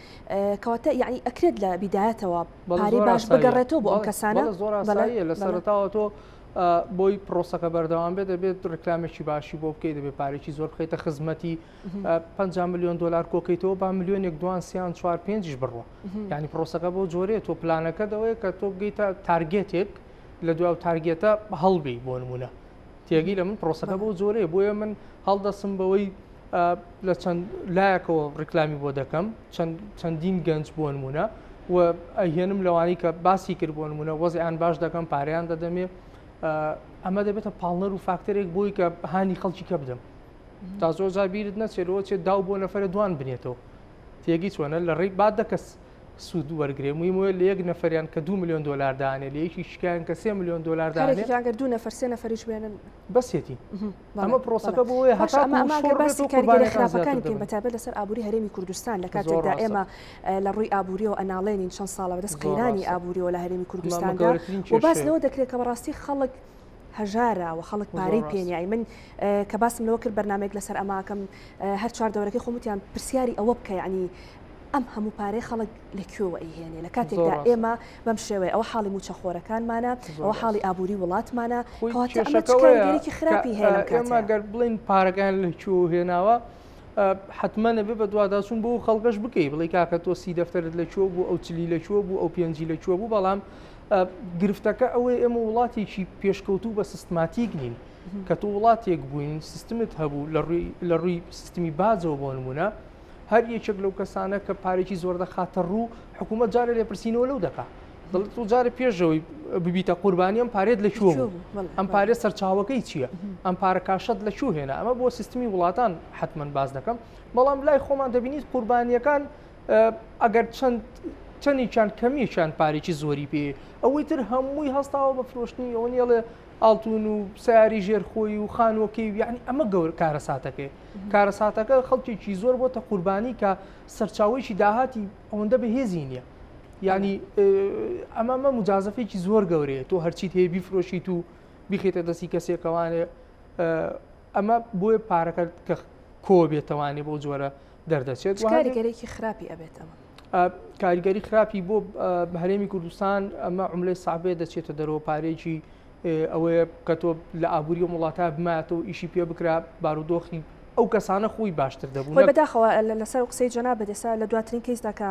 کەواتە یعنی ئەکرێت لە بیدایەتەوە پارەی باش بگەڕێتەوە بۆ ئەم کەسانە زۆر ئاساییە لە سەرەتاوە تۆ بۆی پرۆسەکە بەردەوام بێت دەبێت ڕکلامێکی باشی بۆ بکەیت دەبێت پارێکی زۆر بخەیتە خزمەتی 50 میلیۆن دلار کۆکەیتەوە با ملیۆنێک دوان سیان چوار پێنجیش بڕوە ینی پرۆسەکە بۆ جۆرێت تۆ پلانەکە دەوەیە کە تۆ بگەیتە target ێک لە دو target ە هەڵبی بۆ نمونە تێگەی لە من پرۆسەکە بۆ جۆرەیە بۆیە من هەڵدەسم بەوەی لە چەند لایەکەوە ڕیکلامی بۆ دەکەم چەندین گەنج بۆ نمونە و ئەهێنم لەوانی کە باسی کرد بۆ نمونە وەزیان باش دەکەم پارەیان دەدەمێ ئەمە دەبێتە پاڵنەر و فاکتەرێک بۆی کە هانی خەڵکی کە بدەم تا زۆر جار بیرت نەچێت چێت داو بۆ نەفرە دوان بنێتەوە تێگی چۆنە لە ڕێی با دە کەس سوود وەرگێ مویمۆ لە یەک نەفریان کە 2 میلیۆن دلار دانێ لە یەکی شکیان کە 3 میلیۆن دلار دانێ گەر دوو نەفەر سێ نەفەریش بێنن بەسێتی ئەمە پرۆسەکە بۆ وەیە هەتا ئەمە ئەگەر باسی کاریگەری خراپەکانی بکەین بەتایبەت لەسەر ئابووری هەرێمی کوردستان لە کاتێکدا ئێمە لە ڕووی ئابووریەوە ئەناڵێنین چەند ساڵە بەدەست قەیرانی ئابووریەوە لە هەرێمی کوردستاندا و باس لەوە دەکرێت کە بەڕاستی خەڵک هەژارە و خەڵک پارەی پێ نییە من کە باسم لەوە کرد بەرنمێک لەسەر ئەماکەم هەر چوار دەورەکەی خۆم وتیان پرسیاری ئەوە بکە یعنی ئەم هەموو پارەی خەڵک لە کوێوە ئەیهێنێ لە کاتێکدا ئێمە بەم شێوەیە ئەوە حاڵی مووچەخۆرەکانمانە ئەوە حاڵی ئابووری وڵاتمانە کەواتە ئەمە چ کاریگەریی خراپی هەیە لەم کاتەیا؟ ئێمە گەر بڵێین پارەکان لە کوێوە هێناوە حەتمەن ئەبێ بەدواداچوون بۆ ئەو خەڵکەش بکەی بڵێی کاکە تۆ سی دەفتەرت لە کوێوە بوو ئەو چلی لە کوێوە بوو ئەو پێنجی لە کوێوە بوو بەڵام گرفتەکە ئەوەیە ئێمە وڵاتێکی پێشکەوتوو بە سیستماتیک نین کە تۆ وڵاتێک بووین سیستمت هەبوو لە ڕووی سیستمی باجەوە بۆ نمونە هەر یەکێک لەو کەسانە کە پارێکی زۆر دەخاتە ڕوو حکوومەت جارێ لێپرسینەوە لەو دەکا دەڵێت تۆ جارێ پێشەوەی ببیتە قوربانی ئەم پارێت لە کوێ بوو ئەم پارێ سەرچاوەکەی چییە ئەم پارە کاشەت لە کوێ هێنا ئەمە بۆ سیستمی وڵاتان حتمما باز دەکەم بەڵام لای خۆمان دەبینیت قوربانیەکان ئەگەر چەند چەندێکیان کەمیەکیان پارێکی زۆری پێ ئەوەی تر هەمووی هەستاوە بە فرۆشتنی ئەوە نیڵێ ئاڵتون و سیاری ژێر خۆی و خانوەکەی و یعنی ئەمە گەور کارەساتەکەی کارەساتەکە خەڵکێکی زۆر بۆتە قوربانی کە سەرچاوەیەکی داهاتی ئەوەندە بەهێزی نییە ینی ئەمەمە مجازفێکی زۆر گەورەیە تۆ هەرچیت هەیە بیفرۆشیت و بیخێتە دەستی کەسێکەوانێ ئەمە بۆیە پارەکە کە کۆ بێتەوانێ بۆ جۆرە دەردەچێت کاریگەرێکی خراپی ئەبێت ئەمە کاریگەری خراپی بۆ هەرێمی کوردستان ئەمە عملەی سابێ دەچێتە دەرەوە پارێکی ئەوەیە کە تۆ لە ئابووری ئەم وڵاتە بمایەتەوە ئیشی پێ بکرا بارودۆخی ئەو کەسانە خۆی باشتر دەبوو. خۆی بەداخەوە لەسەر قسەی جەنابت ئێستا لە دواترین کەیسدا کە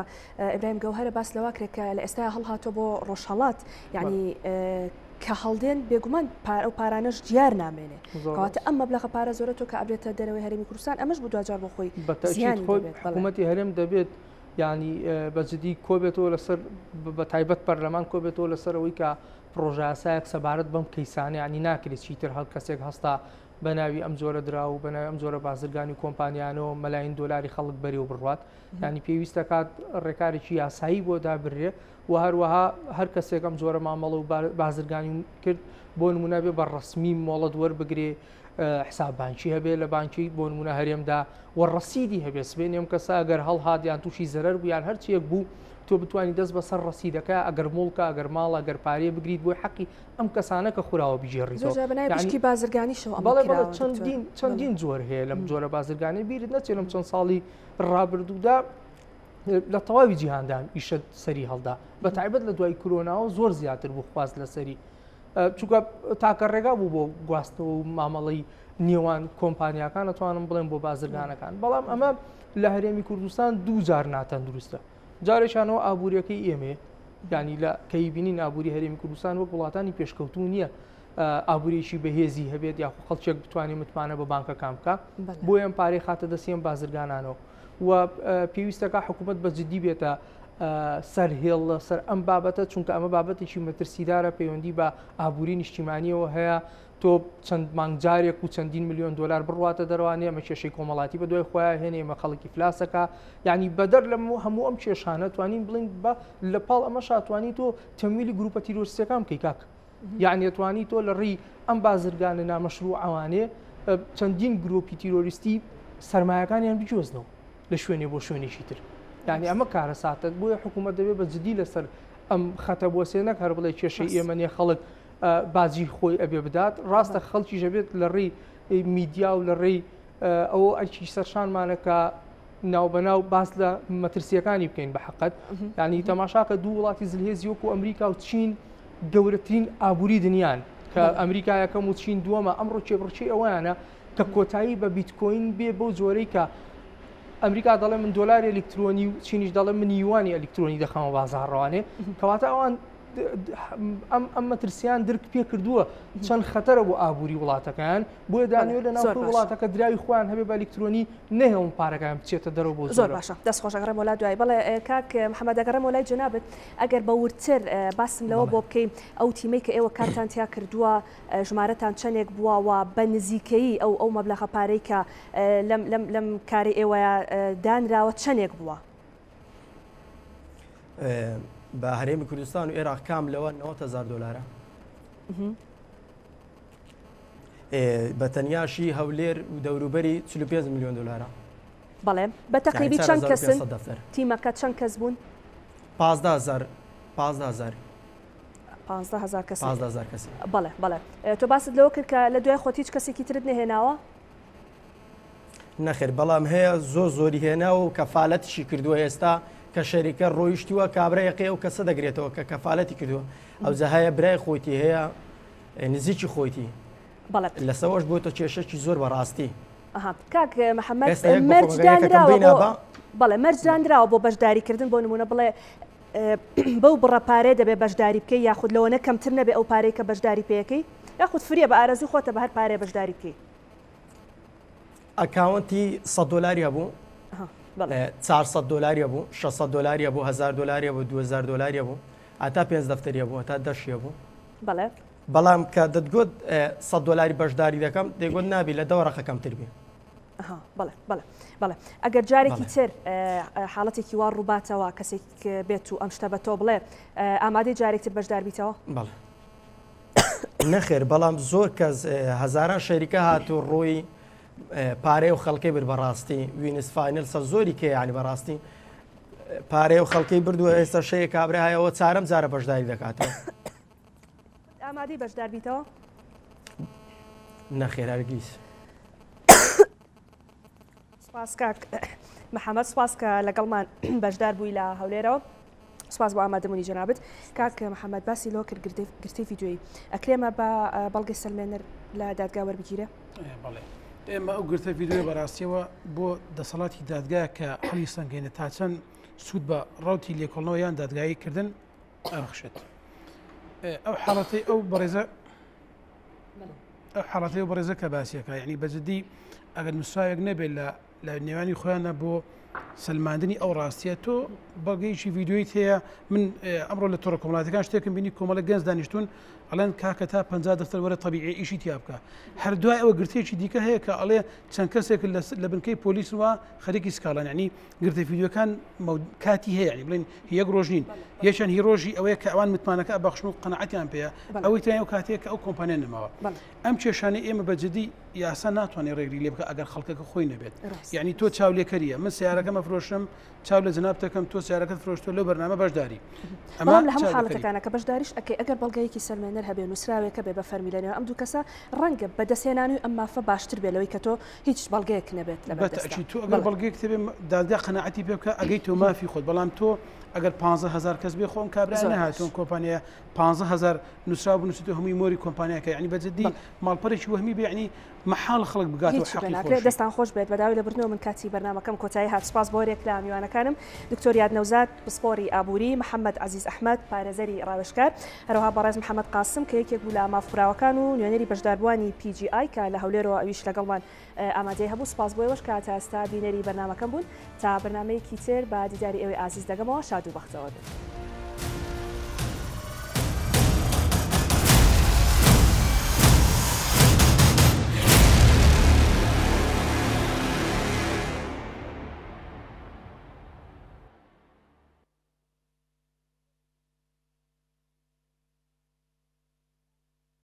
ئیبراهیم گەوهەرە باس لەوە کرێت کە لە ئێستا هەڵهاتووە بۆ ڕۆژهەڵات یعنی کە هەڵدێن بێگومان پار ئەو پارانەش دیار نامێنێ کەواتە ئەم مەبلەغە پارە زۆرە تۆ کە ئەبرێتە دەرەوەی هەرێمی کوردستان ئەمەش بۆ دواجار بۆ خۆی زیانی دەبێت. حکوومەتی هەرێم دەبێت یعنی بە جدی کۆبێتەوە لەسەر بە تایبەت پەرلەمان کۆبێتەوە لەسەر ئەوەی کە پڕۆژەیاسایەک سەبارەت بەم کەیسانە یانی ناکرێت چیتر هەر کەسێک هەستا بە ناوی ئەم جۆرە دراو و بە ناوی ئەم جۆرە بازرگانی و کۆمپانیانەوە مەلاین دۆلاری خەڵک بەرێ و بڕوات ینی پێویست دەکات ڕێکارێکی یاسایی بۆ دابرێ و هەروەها هەر کەسێک ئەم جۆرە مامەڵە و بازرگانی کرد بۆ نمونە بێ بە ڕسمی مۆڵەت وەربگرێ حساب بانکی هەبێ لە بانکی بۆ نمونە هەرێمدا و ڕەسیدی هەبێ سبێنێ ئەم کەسە ئەگەر هەڵهات یان تووشی زەرەر بوو یان هەرچیەک بوو تۆ بتوانی دەست بەسەر ڕەسیدەکە ئەگەر موڵکە ئەگەر ماڵە ئەگەر پارەیە بگریت بۆی حەقی ئەم کەسانە کە خوراوە بگێڕیتەوە. زۆر جار بەناوی پشکی بازرگانیشەوە ئەمە بەڵێ بەڵێ کراوە دکتۆر. چەندین چەندین جۆر هەیە لەم جۆرە بازرگانی بیرت نەچێت لەم چەند ساڵی ڕابردوودا لە تەواوی جیهاندا ئیشە سەری هەڵدا بە تایبەت لە دوای کرۆناوە زۆر زیاتر بوو خواست لەسەری چونکە تاکە ڕێگا بوو بۆ گواستنەوە و مامەڵەی نێوان کۆمپانیاکان ئەتوانم بڵێم بۆ بازرگانەکان بەڵام ئەمە لە هەرێمی کوردستان دوو جار ناتەندروستە جارێکیانەوە ئابوووریەکەی ئێمێ ینی لە کەی بینین ئابووری هەرێمی کوردستان وەک وڵاتانی پێشکەوتوو نییە ئابووریی بەهێزی هەبێت یاخو خەڵکێک بتوانێت متمانە بە بانکەکان بکە بۆ ئەم پارەی خاتە دەسیەم بازرگانانەوە و پێویستەکە حکوومەت بە جددی بێتە سەر هێڵ لەسەر ئەم بابەتە چونکە ئەمە بابەتێکی مەترسیدارە پەیوەندی بە ئابووری نیشتیمانیەوە هەیە تۆ چەند مانگ جارێک و چەندین ملیۆن دلار بڕواتە دەروانێ ئەمە کێشەی کۆمەڵاتی بە دوای خۆیان هێنێ ئمە خەڵکی فلاسەکە یعنی بەدەر لە هەموو ئەم کێشانە توانین بڵین بە لە پاڵ ئەمە شاتوانی تۆ تەمویلی گروپە تیرۆرستەکان بکەی کاک. یعنی ئەتوانی تۆ لە ڕێی ئەم بازرگانە نامەشروعەوانێ چەندین گرۆپی تیرۆریستی سەرمایەکانیان بگوێزنەوە لە شوێنێ بۆ شوێنێکی تر. یعنی ئەمە کارەساتە بۆیە حکوومەت دەبێت بە جدی لەسەر ئەم خەتە بۆسێ نەک هەر بڵێ کێشەی ئێمە نیە خەڵک باجی خۆی ئەبێ بدات ڕاستە خەڵکی ژەبێت لە ڕێی میدیا و لە ڕێی ئەوە ئەرکی سەرشانمانە کە ناوبەناو باس لە مەترسیەکانی بکەین بە حقت ینی تەماشاکە دوو وڵاتی زلهێزی وەکو ئەمریکا و چین گەورەترین ئابووری دنیان کە ئەمریکا یەکەم و چین دووەمە ئەمڕۆ کێبڕکێی ئەویانە کە کۆتایی بە بیتکۆین بێ بەو جۆرەی کە ئەمریکا دەڵێ من دۆلاری ئەلیکترۆنی و چینیش دەڵێ من یوانی ئەلیکترۆنی دەخەمە بازاڕەوانێ کەواتە ئەوان ئەم ئەم مەترسیان درک پێ کردووە چەند خەتەرە بۆ ئابووری وڵاتەکەیان بۆیە دانیوە لە ناو وڵاتەکە دراوی خۆیان هەبێ بە ئەلیکترۆنی نەهێڵن پارەکان بچێتە دەرەوە بۆ زۆر باشە دەست خۆش ئەگەڕێمەوە لا دوای بەڵێ کاک محەممەد ئەگەڕێمەوە لای جەنابت ئەگەر بە وردتر باسم لەوە بۆ بکەی ئەو تیمەی کە ئێوە کارتان تیا کردووە ژمارەتان چەندێک بووە و بە نزیکەیی ئەو ئەو مەبلەغە پارەی کە لەم لەم لەم کاری ئێوەیە دانراوە چەندێک بووە؟ بە هەرێمی کوردستان و عێراق کام لەوە 90هزار دلارە بە تەنیاشی هەولێر و دەوروبەری 45 میلیۆن دلارە بەڵێ بە تەقریبی چەند کەسن تیمەکە چەند کەس بوون؟ 15هزار 15هزار 15هزار کەس 15هزار کەس بەڵێ بەڵێ تۆ باست لەوە کرد کە لە دوای خۆت هیچ کەسێکی ترت نەهێناوە؟ نەخێر بەڵام هەیە زۆر زۆری هێناوە و کەفالەتیشی کردووە ئێستا کە شەریکە ڕۆیشتووە کابرا یەقەی ئەو کەسە دەگرێتەوە کە کەفالەتی کردووە ئەوجا هەیە برای خۆیتی هەیە نزیکی خۆیتی بەڵێ لەسەوەش بۆتە کێشەکی زۆر بەڕاستی ئەها کاک محەممەد ئێستا یەک بە مەرج خۆمەکە یەکەکەم دانراوە بینە بۆ بە بەڵێ مەرج دانراوە بۆ بەشداریکردن بۆ نمونە بڵێ بەو بڕە پارەیە دەبێ بەشداری بکەی یاخود لەوەنە کەمتر نەبێ ئەو پارەی کە بەشداری پێەکەی یاخود فریە بە ئارەزوی خۆتە بە هەر پارەیە بەشداری بکەی. ئەکاونتی 100 دۆلاری هەبوو 400 دۆلاری هەبوو 600 دۆلاری هەبوو 1000 دۆلاری هەبوو 2000 دۆلاری هەبوو هەتا پێنج دەفتەری هەبوو هەتا دەشی هەبوو بەڵێ بەڵام کە دەتگوت 100 دۆلاری بەشداری دەکەم دەیگوت نابی لە دە وەرەقە کەمتر بی بەڵێ بەڵێ بەڵێ ئەگەر جارێکی تر حاڵەتێکی وا ڕووباتەوە کەسێک بێت و ئەم شتە بە تۆ بڵێ ئامادەی جارێکتر بەشدار بیتەوە؟ بەڵێ نەخێر بەڵام زۆر کەس هەزاران شەریکە هات و ڕووی پارەی و خەڵکی بر بەڕاستی وینس فاینل سە زۆری کێ ینی بەڕاستی پارەی و خەڵکی بردووە ئێستا شەیە کابرا هەیەەوە چارەم جارە بەشداری دەکاتەوە ئامادەی بەشدار بیتەوە؟ نەخێر هەرگیز. سپاس کاک محەممەد سپاس کە لەگەڵمان بەشدار بووی لە هەولێرەوە. سپاس بۆ ئامادەبوونی جەنابت کاک محەممەد باسی لەوە کرد گرتەی ڤیدیۆیی ئەکرێمە بە بەڵگەی سەلمێنەر لە دادگا وەربگیرێ؟ بەڵێ ئێمە ئەو گرتە ڤیدیۆ بەڕاستیەوە بۆ دەسەڵاتی دادگا کە هەڵی سەنگێنە تا چەند سوود بە ڕوتی لێکۆڵنەوە یان دادگایی کردن ئەبەخشێت ئەو حاڵەتەی ئەو بەڕێزە ئەو حاڵەتەی ئەو بەڕێزە کە باسیەکە یعنی بەجددی ئەگەر نووسراوێک نەبێت لە لە نێوانی خۆیانە بۆ سەلماندنی ئەو ڕاستیە تۆ بەڵگەیەکی ڤیددیویت هەیە من ئەمڕۆ لە تۆڕە کۆمەڵاتەکان شتێکم بینی کۆمەڵە گەنج دانیشتون ئەڵێن کاکە تا 50 دەفتەر وەرە طببیعی ئیشی تیا بکە هەر دوای ئەوە گرتێکی دیکە هەیە کە ئەڵێ چەند کەسێک لە بنکەی پۆلیسوە خەریکی سکاڵان ینی گرتە ڤیدیۆکان کاتی هەیە ینی بڵێن یەک ڕۆژ نین یەکیان هی ڕۆژی ئەوەیە کە ئەوان متمانەکە بەخشن و قەنەعەتیان پێەیە ئەوەی تریان ئەو کاتەیە کە ئەو کۆمپانیا نەماوە ئەم کێشانەی ئێمە بە جدی یاسا ناتوانێت ڕێگری لێ بکە ئەگەر خەڵکەکە خۆی نەبێت یعنی تۆ چاولێکەریە من سیارەکەمە فرۆشم چاو لە جنابتەکەم تۆ سیارەکەت فرۆشتۆ لەو بەرنامە بەشداری ئەمە لە هەموو حاڵەتەکانە کە بەشداریش ئەکەی ئەگەر بەڵگەیەکی سەلمێنەر هەبێ نووسراوێکە بێ بە فەرمی لەنێو ئەم دوو کەسە ڕەنگە بەدەستهێنانەوەی ئەم مافە باشتر بێ لەوەی کە تۆ هیچ بەڵگەیەک نەبێت لە بەردەستدا. بەتەئکید تۆ ئەگەر بەڵگەیەک هەبێ دادگا قەناعەتی پێ بکا ئەگەی تۆ مافی خۆت بەڵام تۆ ئەگەر 15000 کەس بێ خۆ ئەم کابرا نەهاتوون کۆمپانیا 15000 نووسراو بنووسێت و هەمووی مۆری کۆمپانیاکە یعنی بە جدی ماڵپەرێکی وەهمی بێ یعنی مەحاڵ خەڵک بگاتەوە حەقی خۆشی. دەستان خۆش بێت بەداوای لێبوردنەوە من کاتی بەرنامەکەم کۆتایی هات سوپاس بۆ هەریەک لە میوانەکانم دکتۆر یاد نەوزاد پسپۆری ئابووری، محەمەد عەزیز ئەحمەد پارێزەری ڕاوێژکار، هەروەها بەڕێز محەمەد قاسم کە یەکێک بوو لە مافخوراوەکان و نوێنەری بەشداربووانی PGI کە لە هەولێرەوە ئەویش لەگەڵمان ئامادەی هەبوو، سوپاس بۆ ئێوەش کە تا ئێستا بینەری بەرنامەکەم بوون، تا بەرنامەیەکی تر بە دیداری ئێوەی ئازیز دەگەمەوە شاد و بەختەوەر بن.